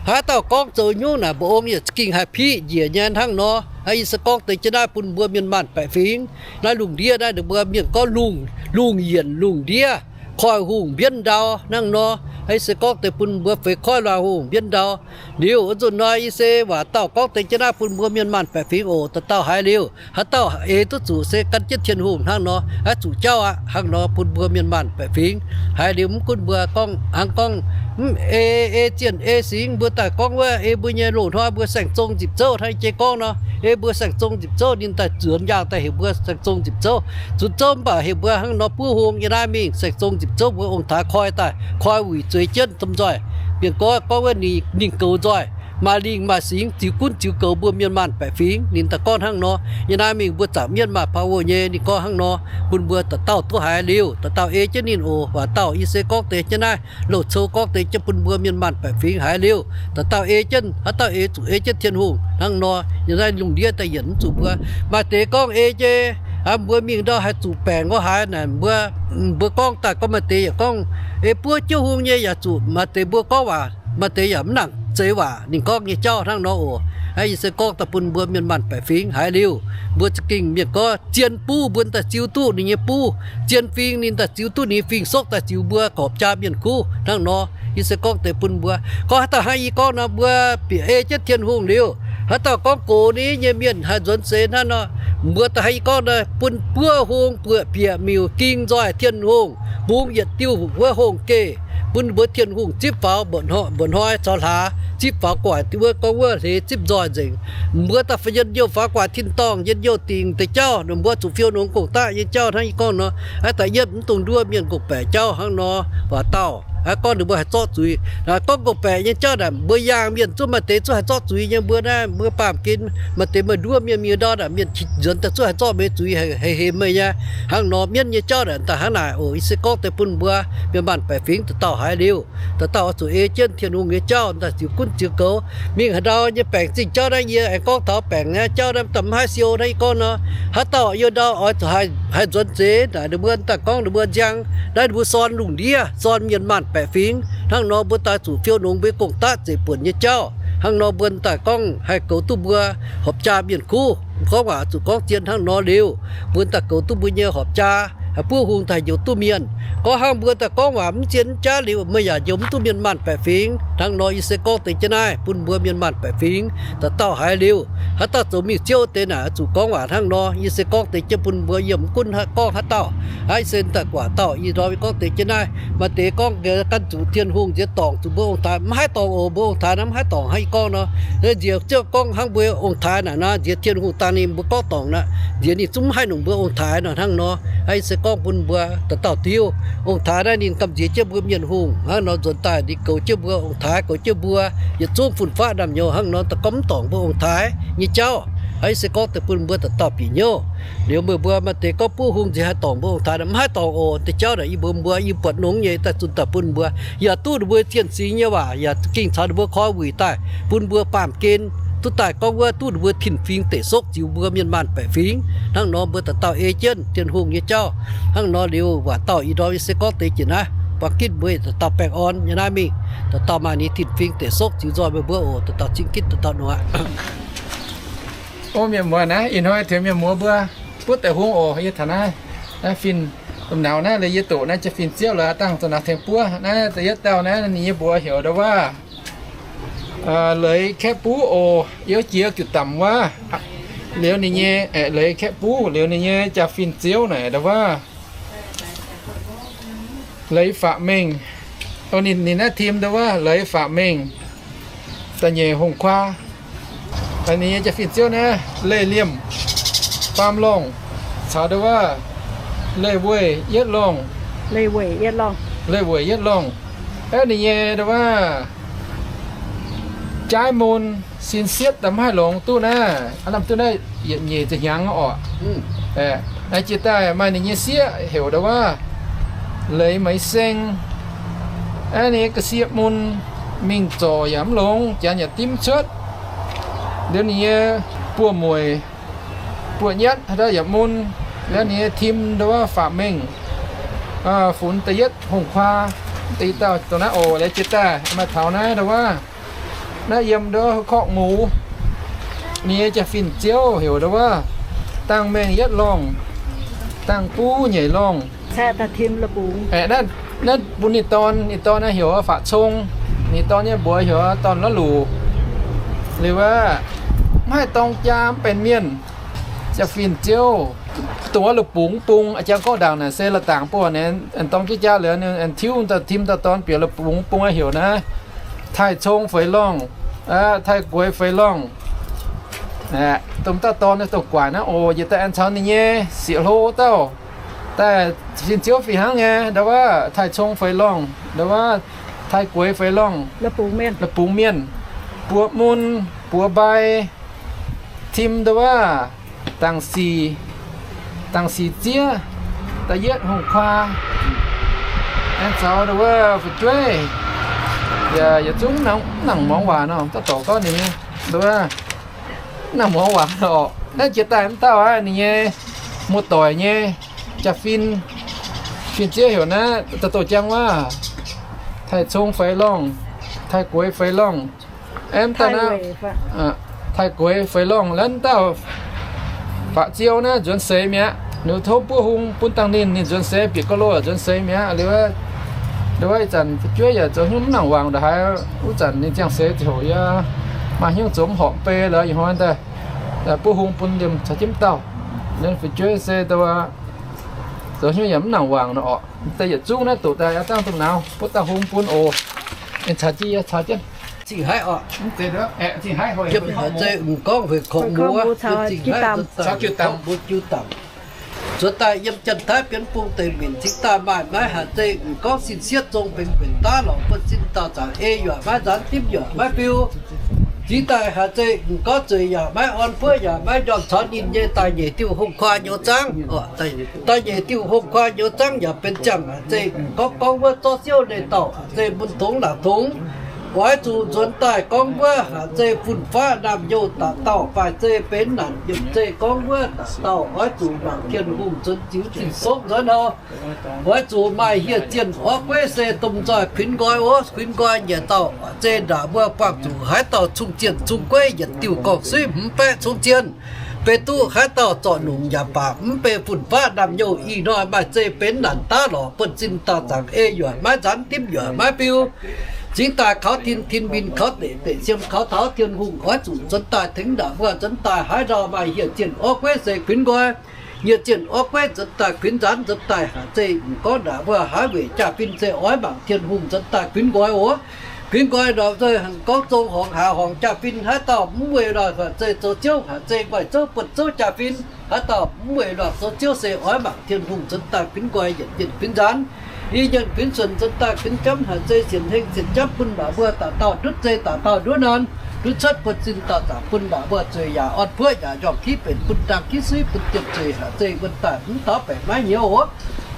haaix dauh gorngv zoux nyungc naaic mba'ong yaac za'gengh haih piqv njiec nyei hnangv nor. Hnangv yie se gorngv deix jienv naaiv bun mbuo mienh maanh baeqc fingx. Naaiv lungh ndiev naaiv ninh mbuo mienh gorngv lungh, lungh yienc lungh ndiev, koiv-hungh mbienv ndau hnangv nor. Hnangv yie se gorngv deix bun mbuo feix koiv luangh hungh mbienv ndau. Liuz wuov nzunc hnoi yie se waac dauh gorngv deix jienv naaiv bun mbuo mienh maanh baeqc fingx oc. Dauh dauh haiz liuz, haaix dauh eix duqv zuqc se gan jienv Tin-Hungh hnangv nor, aqv zuqc jauv aqv. Hnangv nor bun mbuo mienh maanh baeqc fingx haiz liuz, mv gunv mbuo gorngv hnangv gorngv, mv, ei, ei zienh ei singx mbuo daaih gorngv wuov, ei mbuo nyei loz-hnoi mbuo saeng-zong nzipc zouv hnangv yie jiex gorngv nor, ei mbuo saeng-zong nzipc zouv, ninh daaih zuonx yaangh daaih heuc mbuo saeng-zong nzipc zouv. Zuqc zouv mv baac heuc mbuo hnangv nor buov hung yiem naaiv mingh saeng-zong nzipc zouv, mbuo ong-taaix koi daaih, koi wuic zueiz jienv domh nzoih. Mienh gorngv, gorngv wuov ninh, ninh goux nzoih, maaih lingh maaih singx ziux gunv ziux goux mbuo mienh maanh baeqc fingx. Ninh daaih gorngv hnangv nor, yiem naaiv mingh mbuo zaangc mienv maaih power nyei. Ninh gorngv hnangv nor bun mbuo dauh dauh duqv haiz liuz, dauh dauh ei jienv ninh oc. Waac dauh yie se gorngv deix jienv naaiv, loz-cou gorngv deix jienv bun mbuo mienh maanh baeqc fingx haiz liuz, dauh dauh ei jienv, haaix dauh ei zuqc ei jienv Tin-Hungh hnangv nor, yiem naaiv lungh ndiev daaih yienc mv zuqc mbuo. Maaih deix gorngv ei jienv, mbuo mingh ndau haih zuqc baengc nqoi haaix naaic, mbuo, mbuo gorngv daaih gorngv maaih deix yaac gorngv ei buov jiouv hung nyei yaac zuqc. Maaih deix mbuo gorngv waac, maaih deix yaac mv nangc zeix waac ninh gorngv nyei jauv hnangv nor oc. Hnangv yie se gorngv daaih bun mbuo mienh maanh baeqc fingx haiz liuz, mbuo za'gengh mienh gorngv zien buv mbuo daaih ziux duqv ninh nyei buv, zien fing ninh daaih ziux duqv ninh fing-soqv daaih ziux mbuo gorpc jaa mienh kuv hnangv nor. Yie se gorngv deix bun mbuo, gorngv haaix dauh hnangv yie gorngv nor, mbuo bieqc ei jienv Tin-Hungh liuz, haaix dauh gorngv gox ninh nyei mienh haih nzuonx seix hnangv nor, mbuo daaih hnangv yie gorngv nor, bun buov hung buoqc bieqc miuc ging nzoih Tin-Hungh, bungx yietc diuh wuov hungh geh, bun mbuo Tin-Hungh zipv faaux mbuoqc hnoi caux hlaax, zipv faaux guaic wuov gorngv wuov hleix zipv nzoih nzengc. Mbuo daaih fa'yienh youh faaux guaax tin-dorngh, yienh youh dingc deix jauv, ninh mbuo zuqc fiou nongx gong-daqv nyei jauv hnangv yie gorngv nor. Aav daaih yietv mv dungx nduov mienh nqoh baeqc jauv hnangv nor. Waac dauh aav gorngv ninh mbuo haih zorqv zuiz. Gorngv nqoh baeqc nyei jauv naaic, mbuo yaangh mienh zungv maaih deix zungv haih zorqv zuiz nyei. Mbuo naaiv mbuo baamh gen maaih deix maaih nduov mienh, mienh ndau naaic mienh nzuonx daaih zungv haih zorqv mbuo nyei zuiz, haih hemx meih nyei. Hnangv nor mienv nyei jauv naaic daaih hnangv naaic oc. Yie se gorngv deix bun mbuo mienh maanh baeqc fingx dauh dauh haiz liuz, dauh dauh oix zuqc ei jienv Tin-Hungh nyei jauv daaih ziux gunv ziux goux. Mingh haaix ndau nyei baengc zingh jauv naaiv yie aengx gorngv taux baengc nyei jauv naaiv daaih mv haih siou naaiv yie gorngv nor, haaix dauh youh ndau oix zuqc haih nzuonx seix naaic ninh mbuo daaih gorngv ninh mbuo nziang naaiv ninh mbuo sorn lungh ndiev, sorn mienh maanh baeqc fingx. Hnangv nor mbuo daaih zuqc fiou nongx mbuo gong-daqv zeiv buonc nyei jauv. Hnangv nor mbuo daaih gorngv haih goux duqv mbuo horpc jaa mienh kuv. Gorngv waac zuqc gorngv zien hnangv nor liuz, mbuo daaih goux duqv mbuo nyei horpc jaa, haih buov hungh daaih njoux duqv mienh. Gorngv hnangv mbuo daaih gorngv waac mv zien mv jaav liuz, meih yaac njoux mv duqv mienh maanh baeqc fingx. Hnangv nor yie se gorngv deix jienv naaiv bun mbuo mienh maanh baeqc fingx. Dauh dauh haiz liuz, haaix dauh zoux mingh ziouv deix naaic zuqc gorngv waac hnangv nor. Yie se gorngv deix jienv bun mbuo, yie mv gunv gorngv haaix dauh. Aav, yie se daaih guaax dauh, yie ndorm gorngv deix jienv naaiv. Maaih deix gorngv ganh zuqc Tin-Hungh nziex dorngc zuqc mbuo ong-taaix. Mv haih dorngc oc, mbuo ong-taaix naaiv mv haih dorngc hnangv yie gorngv nor. Nziex ziouc gorngv hnangv mbuo ong-taaix naaic nor, nziex Tin-Hungh dangh ninh mbuo gorngv dorngc naaic, nziex ninh zungv mv haih nongc mbuo ong-taaix nor. Hnangv nor, aav, yie se gorngv bun mbuo dauh dauh diuv, ong-taaix naaiv ninh gamh nziex jienv mbuo mienh hungh. Hnangv nor nzuonx daaih ninh goux jienv mbuo ong-taaix, goux jienv mbuo yietc zungv fun-faqv ndaamv-nyouz. Hnangv nor daaih gorngv mv dorngc mbuo ong-taaix nyei jauv. Aav, yie se gorngv deix bun mbuo dauh dauh bieqc hnyouv. Liuz meih mbuo maaih deix gorngv buov hungh nziex haih dorngc mbuo ong-taaix naaic, mv haih dorngc oc. Deix jauv naaic yie mbuox mbuo, yie buatc nongx nyei daaih zunh daaih bun mbuo, yaac duqv ninh mbuo zien singx nyei waac, yaac ging caux ninh mbuo koi wuic daaih bun mbuo baamh gen duqv daaih gorngv wuov duqv ninh mbuo tin-fingx deic sokv ziux mbuo mienh maanh baeqc fingx. Hnangv nor mbuo dauh dauh ei jienv Tin-Hungh nyei jauv. Hnangv nor liuz, waac dauh ih ndorm yie se gorngv deix jiex naaiv, buangh gitv mbuo yietc dauh dauh baengh orn nyei naaiv mingh, dauh dauh maaih ninh tin-fingx deic sokv ziux nzoih meih mbuo oc. Dauh dauh cing gitv dauh dauh nor aqv. O mienh muoz naaiv, ih hnoi tengx mienh muoz mbuo buov deix hungh oc. Yie taux naaiv, naaiv fin-domh nauz naaiv, liuz yie doqc naaiv jaa-fin ziouv lorz dangh zoux nauz tengx buov. Naaiv da'yietv dauh naaiv ninh nyei mbuox heuc ndau wuov Leiz Kaeqv Buv oc. Youv jiex jiuc damc wuov. Liuz ninh nyei, Leiz Kaeqv Buv, liuz ninh nyei jaa-fin ziouv naaic ndau wuov Leiz Faqv Mengh. Ninh naaiv tim ndau wuov Leiz Faqv Mengh, da'nyeic Hungh Kuaa. Ninh nyei jaa-fin ziouv naaiv Leih Liemh Faam Lorngh caux ndau wuov Leih Weih Yietv Lorngh. Leih Weih Yietv Lorngh. Aeqv, ninh nyei ndau wuov jaaiv mun sin sietv da'mv haih longx duqv naaiv, aav lamh duqv naaiv yietc nyeic ziepc hnyangx oc. Naaiv jiex daaih maaih ninh nyei sieqv heuc ndau wuov Leiz Meix Seng. Aeqv, ninh nyei ga'sie mun mingh zorc yaac mv longx, janx yaac dimv cuotv. Liuz ninh nyei buoz-mueic, buoz-nyatv haaix dauh yaac mun. Liuz ninh nyei tim ndau wuov Faqv Mengh, funx da'yietv Hungh Kuaa, da'yietv dauh dongh naaiv oc. Liuz jiex daaih maaih taux naaiv ndau wuov, naaiv yiem ndau wuov korqv-ngux, ninh nyei jaa-fin ziouv heuc ndau wuov Dangh Mengh Yietv Lorngh, Dangh Buv Nyeic Lorngh. Aeqv, naaiv bun ninh dorn, ninh dorn naaiv heuc Faqv Cong, ninh dorn nyei mbuox heuc Dorn La'luc. Liuz wuov, mv haih dorng jaa mv benx mienh. Jaa-fin ziouv dongh wuov la'bungx bung, jangx gorngv ndaangc naaic se la'dangc buo, aengx dorng jienv jaa liuz, aengx tiuv daaih tim dauh dorn bieqc la'bungx bung heuc naaiv Taaih Cong Feix Lorngh, Taaih Gueix Feix Lorngh. Dongh dauh dorn dongh guaaic naaiv oc. Yietc daaih aengx caux ninh nyei sieqv-hlo dauh daaih, fin-ziouv fih hnangv nyei, ndau wuov Taaih Cong Feix Lorngh, ndau wuov Taaih Gueix Feix Lorngh, la'bungx mienh, buoz mun, buoz mbai, tim ndau wuov dangc sic, dangc sic zieqv, da'yietv Hungh Kuaa, aengx caux ndau wuov fu'jueiv, yaac yietc zungv mv nangc muangx waac nor, daaih dorc gorngv ninh ndau wuov mv nangc muangx waac oc. Naaiv jiex daaih mv dauh aqv, ninh nyei muoz-doic nyei jaa-fin, fin-ziouv heuc naaiv da'douh jangv wuov Taaih Cong Feix Lorngh, Taaih Gueix Feix Lorngh. Aeqv, mv dauh naaiv Taaih Gueix Feix Lorngh, laengz dauh Faqv Ziou naaiv nzuonx seix mi'aqv. Ninh tov buov hung bun dangh ninh, ninh nzuonx seix bieqc gauh loz nzuonx seix mi'aqv. Liuz, ndau wuov ih zanc fu'jueiv yaac zoux hnyouv mv nangc wangc ndongc haaix. Wuov zanc ninh ziangh seix ziouc yie maaih hnyouv zoux mv horpc bei lorqc, ih hnoi daaih buov hung bun liemh caux jienv mv dauh. Liuz fu'jueiv se ndau wuov zoux hnyouv yaac mv nangc wangc nor orqc. Daaih yietc zungv naaiv doqc daaih aqv, dangh dongh nauz buov dauh hung bun oc. Caux jienv, caux jienv. Zingh haiv oc. Yiem haaix zeiz m'nqorngv heuc korqv-muoz, zingh haiv, mbuo jiu damc. Zuov daaih yiem Janx-Taiv Bienx Bung deic-minc cingx daaih maaih maiv haaix zeiz m'nqorngv sin sietv zong benx mbenc daav lorqc, buonv-sin dauh zanc ei yaac maiv nzaanx, dimv yaac maiv fiu. Cingx daaih haaix zeiz m'nqorngv zueiz yaac maiv orn, buov yaac maiv njormh caux ninh nyei daaih nyeic diuh hungh kuaa nyouz zaangv. Daaih nyeic diuh hungh kuaa nyouz zaangv yaac benx ziangh haaix zeiz m'nqorngv gorngv wuov zorqv siouv leiz-dauh haaix zeiz mun dongz laangc dongz. Oix zuqc nzuonx daaih gorngv wuov haaix zeiz fun-faqv naamh youh dauh dauh maaih zeiz benx naanc yiemc zeiv gorngv wuov dauh dauh oix zuqc mangc Tin-Hungh nzuonx ziux zinh sokv nzuonx nor. Oix zuqc maaih hieh zienh orv gueiv se domh nzoih kuinx nqoi oc. Kuinx nqoi nyiec dauh zeiz ndaangc mbuo buangh zuqc haaix dauh cung zienh cung gueiv yietc diuh gorngv suiv hmz baeqv cong zienh. Beiv duqv haaix dauh zorc nongc yaac baac mv bei fun-faqv naamh youh ih hnoi maaih zeiz benx naanc daav lorqc buonv-zinh dauh zaangc ei yuoqc maiv nzaanx dimv yuoqc maiv biu. Cingx daaih kaux tin, tin mbinh kaux deic, deic siem kaux taux Tin-Hungh oix zuqc nzuonx daaih tengx ndaangc mbuo nzuonx daaih haaix ndau maaih hieh zienh orv gueiv se kuinx nqoi. Nyiec zienh orv gueiv nzuonx daaih kuinx nzaanx nzuonx daaih haaix zeiz gorngv ndaangc mbuo haaix weic jaa-fin se oix mangc Tin-Hungh nzuonx daaih kuinx nqoi oc. Kuinx nqoi nor se gorngv zong horngc haaix horngc jaa-fin haaix dauh mv weic nor haaix zeiz zoux ziouv haaix zeiz nqoi zouv buonv zouv jaa-fin haaix dauh mv weic nor zoux ziouv se oix mangc Tin-Hungh nzuonx daaih kuinx nqoi yietc zienh kuinx nzaanx. I nyienh kuinx suonc nzuonx daaih kuinx jamv haaix zeiz sienx hengh sienx jamv bun ndaangc mbuo dauh dauh ndutv zei dauh dauh ndutv naanc, ndutv cuotv buonv-zinh dauh zaangc bun ndaangc mbuo zueiz yaac orn buoqv yaac njormh kiv benx bun ndaangc kiv suiv bun diemh zueiz haaix zeiz wuonh daaih mv taux baengc maiv hnyouv oc.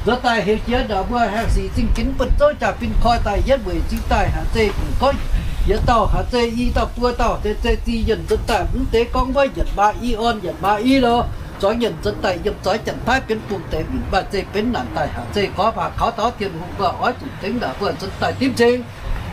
Nzuonx daaih heuc jiex ndaangc mbuo haengh sic zingh ginx buonv zouv jaa-fin koi daaih yietv weic zingh daaih haaix zeiz gorngv yietc dauh haaix zeiz i dauh buo dauh zeiz zeiz zingh yienh nzuonx daaih mv deix gorngv wuov yietc maa i orn yietc maa i lorh. Zuangx yienh nzuonx daaih yiem zuangx janx-taiv bienx bung deix minc maaih zeiz benx naanc daaih haaix zeiz gorngv baac kaux taux Tin-Hungh mbuo oix zuqc tengx ndaangc mbuo nzuonx daaih dimv cing.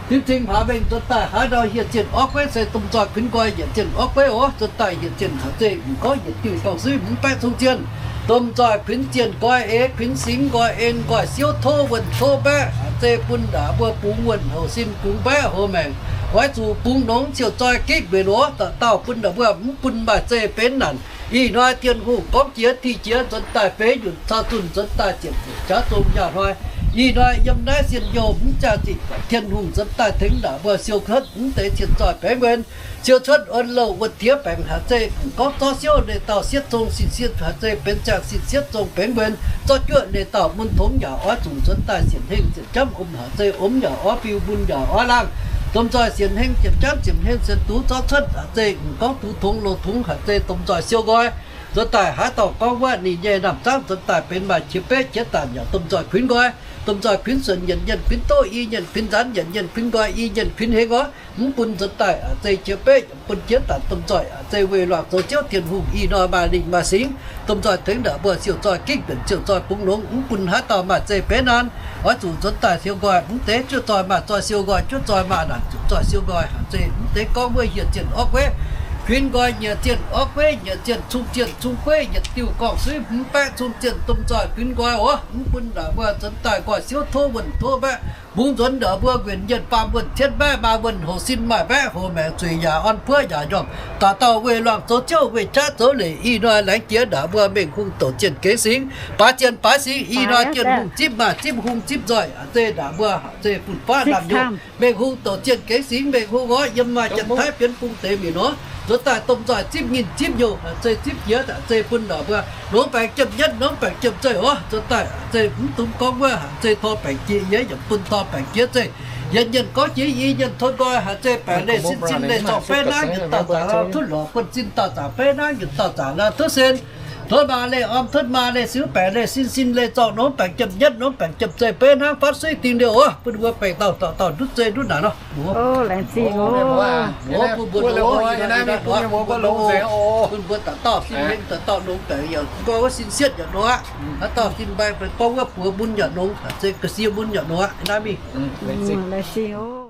Dimv cing haaix mengh nzuonx daaih haaix ndau hieh zienh orv gueiv se domh nzoih kuinx nqoi yietc zienh orv gueiv oc. Nzuonx daaih yietc zienh haaix zeiz mv gorngv yietc diuh dorngh suiv mv baeqv cong zienh. Domh nzoih kuinx zienh nqoi ei kuinx singx nqoi en nqoi siouv tov wuonh tov mbaeqv haaix zeiz bun ndaangc mbuo bungx wuonh houc sin bungx mbaeqv houx maengc. Oix zuqc bungx longx ciouv zoih gitv nquenc oc. Dauh dauh bun ndaangc mbuo mv bun maaih zeiz benx naanc. Ih hnoi Tin-Hungh gorngv jiex ti jiex nzuonx daaih feix nyunc cau zunh nzuonx daaih ziepc nyeic jaax zong nyaah hnoi. Ih hnoi yiem naaiv sienh youh mv jaa ziqc Tin-Hungh nzuonx daaih tengx ndaangc mbuo siou cuotv mv deix cien zoih baengx nquenc. Siou cuotv wuonh louh wuonh tiex baengc haaix zeiz gorngv zorqv siouv leiz dauh sietv zong sin sietv haaix zeiz benx ziangh sin sietv zong baengx nquenc. Zorqv juoqv leiz dauh mun tongx yaac oix zuqc nzuonx daaih sienx hengh sienx jamv om haaix zeiz omx yaac oix biu mun yaac oix laangh. Domh nzoih sienx hengh sienx jamv sienx hengh sienx duqv zorqv cuotv haaix zeiz gorngv duqv tongx loz tongx haaix zeiz domh nzoih siou nqoi. Nzuonx daaih haaix dauh gorngv wuov ninh nyei naamh zaangv nzuonx daaih benx maaih qiex beiv qiex daanc yaac domh nzoih kuinx nqoi. Domh nzoih kuinx suonc yietc nyienh kuinx doqv i nyienh kuinx nzanc yietc nyienh kuinx nqoi i nyienh kuinx hengh oc. Mv bun nzuonx daaih haaix zeiz qiex beiv bun jiex daanc domh nzoih haaix zeiz weih luangh zoux ziouv Tin-Hungh ih hnoi maaih lingh maaih singx. Domh nzoih tengx ndaangc mbuo siou zoih gitv nquenc siou zoih bungx longx mv bun haaix dauh maaih zeiz benx naanc. Oix zuqc nzuonx daaih siou nqoi mv deix juov zoih maaih zoih siou nqoi juov zoih maaih naanc zuqc zoih siou nqoi haaix zeiz mv deix gorngv wuov hieh zienh orv gueiv kuinx nqoi nyiec zienh orv gueiv nyiec zienh cung zienh cung gueiv yietc diuh gorngv suiv hmz baeqv cung zienh domh nzoih kuinx nqoi oc. Mv bun ndaangc mbuo nzuonx daaih nqoi siouv tov wuonh tov mbaeqv bungx nzuonx ndaangc mbuo nquenc yienh faam wuonh cietv mbaeqv maaih wuonh houc sin maaih mbaeqv hoc maengc zueiz yaac orn buoqv yaac njormh. Dauh dauh weih luangh zoux ziouv weih jaav zoux leic ih hnoi laengz jiex ndaangc mbuo Mengh Hungh douc zienh gengx singx, baaix zienh baaix singx ih hnoi Tin-Hungh zipv maaih zipv hungh zipv nzoih haaix zeiz ndaangc mbuo haaix zeiz fun-faqv naamh youh. Mengh Hungh douc zienh gengx singx Mengh Hungh oc. Yiem maaih janx-taiv bienx bung deix mienh nor, nzuonx daaih domh nzoih zipv nyinh zipv youh haaix zeiz zipv jiex haaix zeiz bun ndaangc mbuo longx baengc jiem-yietv longx baengc jiem-zeiv oc. Nzuonx daaih haaix zeiz mv dungx gorngv wuov haaix zeiz tor baengc jiex yie yaac bun tor baengc jiex zeiv. Yietc nyienh gorngv jiex i nyienh tov nqoi haaix zeiz baengc leih sin sin leih zorngh beiv naaiv yietc dauh zaangc la'kuqv lorqc buonv-zinh dauh zaangc beiv naaiv yietc dauh zaangc la'kuqv sin. Tov maa leih orm tov maa leih siuv baengc leih sin sin leih zorngh longx baengc jiem-yietv longx baengc jiem-zeiv beiv naaiv fatv suiv dingh liouh oc. Bun mbuo baengc dauh dauh dauh ndutv zeiv ndutv naanc nor. Bun mbuo, bun mbuo dauh dauh sin heng dauh dauh longx baengc yaac gorngv wuov sin sietv yaac nor aqv. Haaix dauh sin mbaengx gorngv wuov buoz mun yaac nor, haaix zeiz ga'sie mun yaac nor aqv naaiv mingh.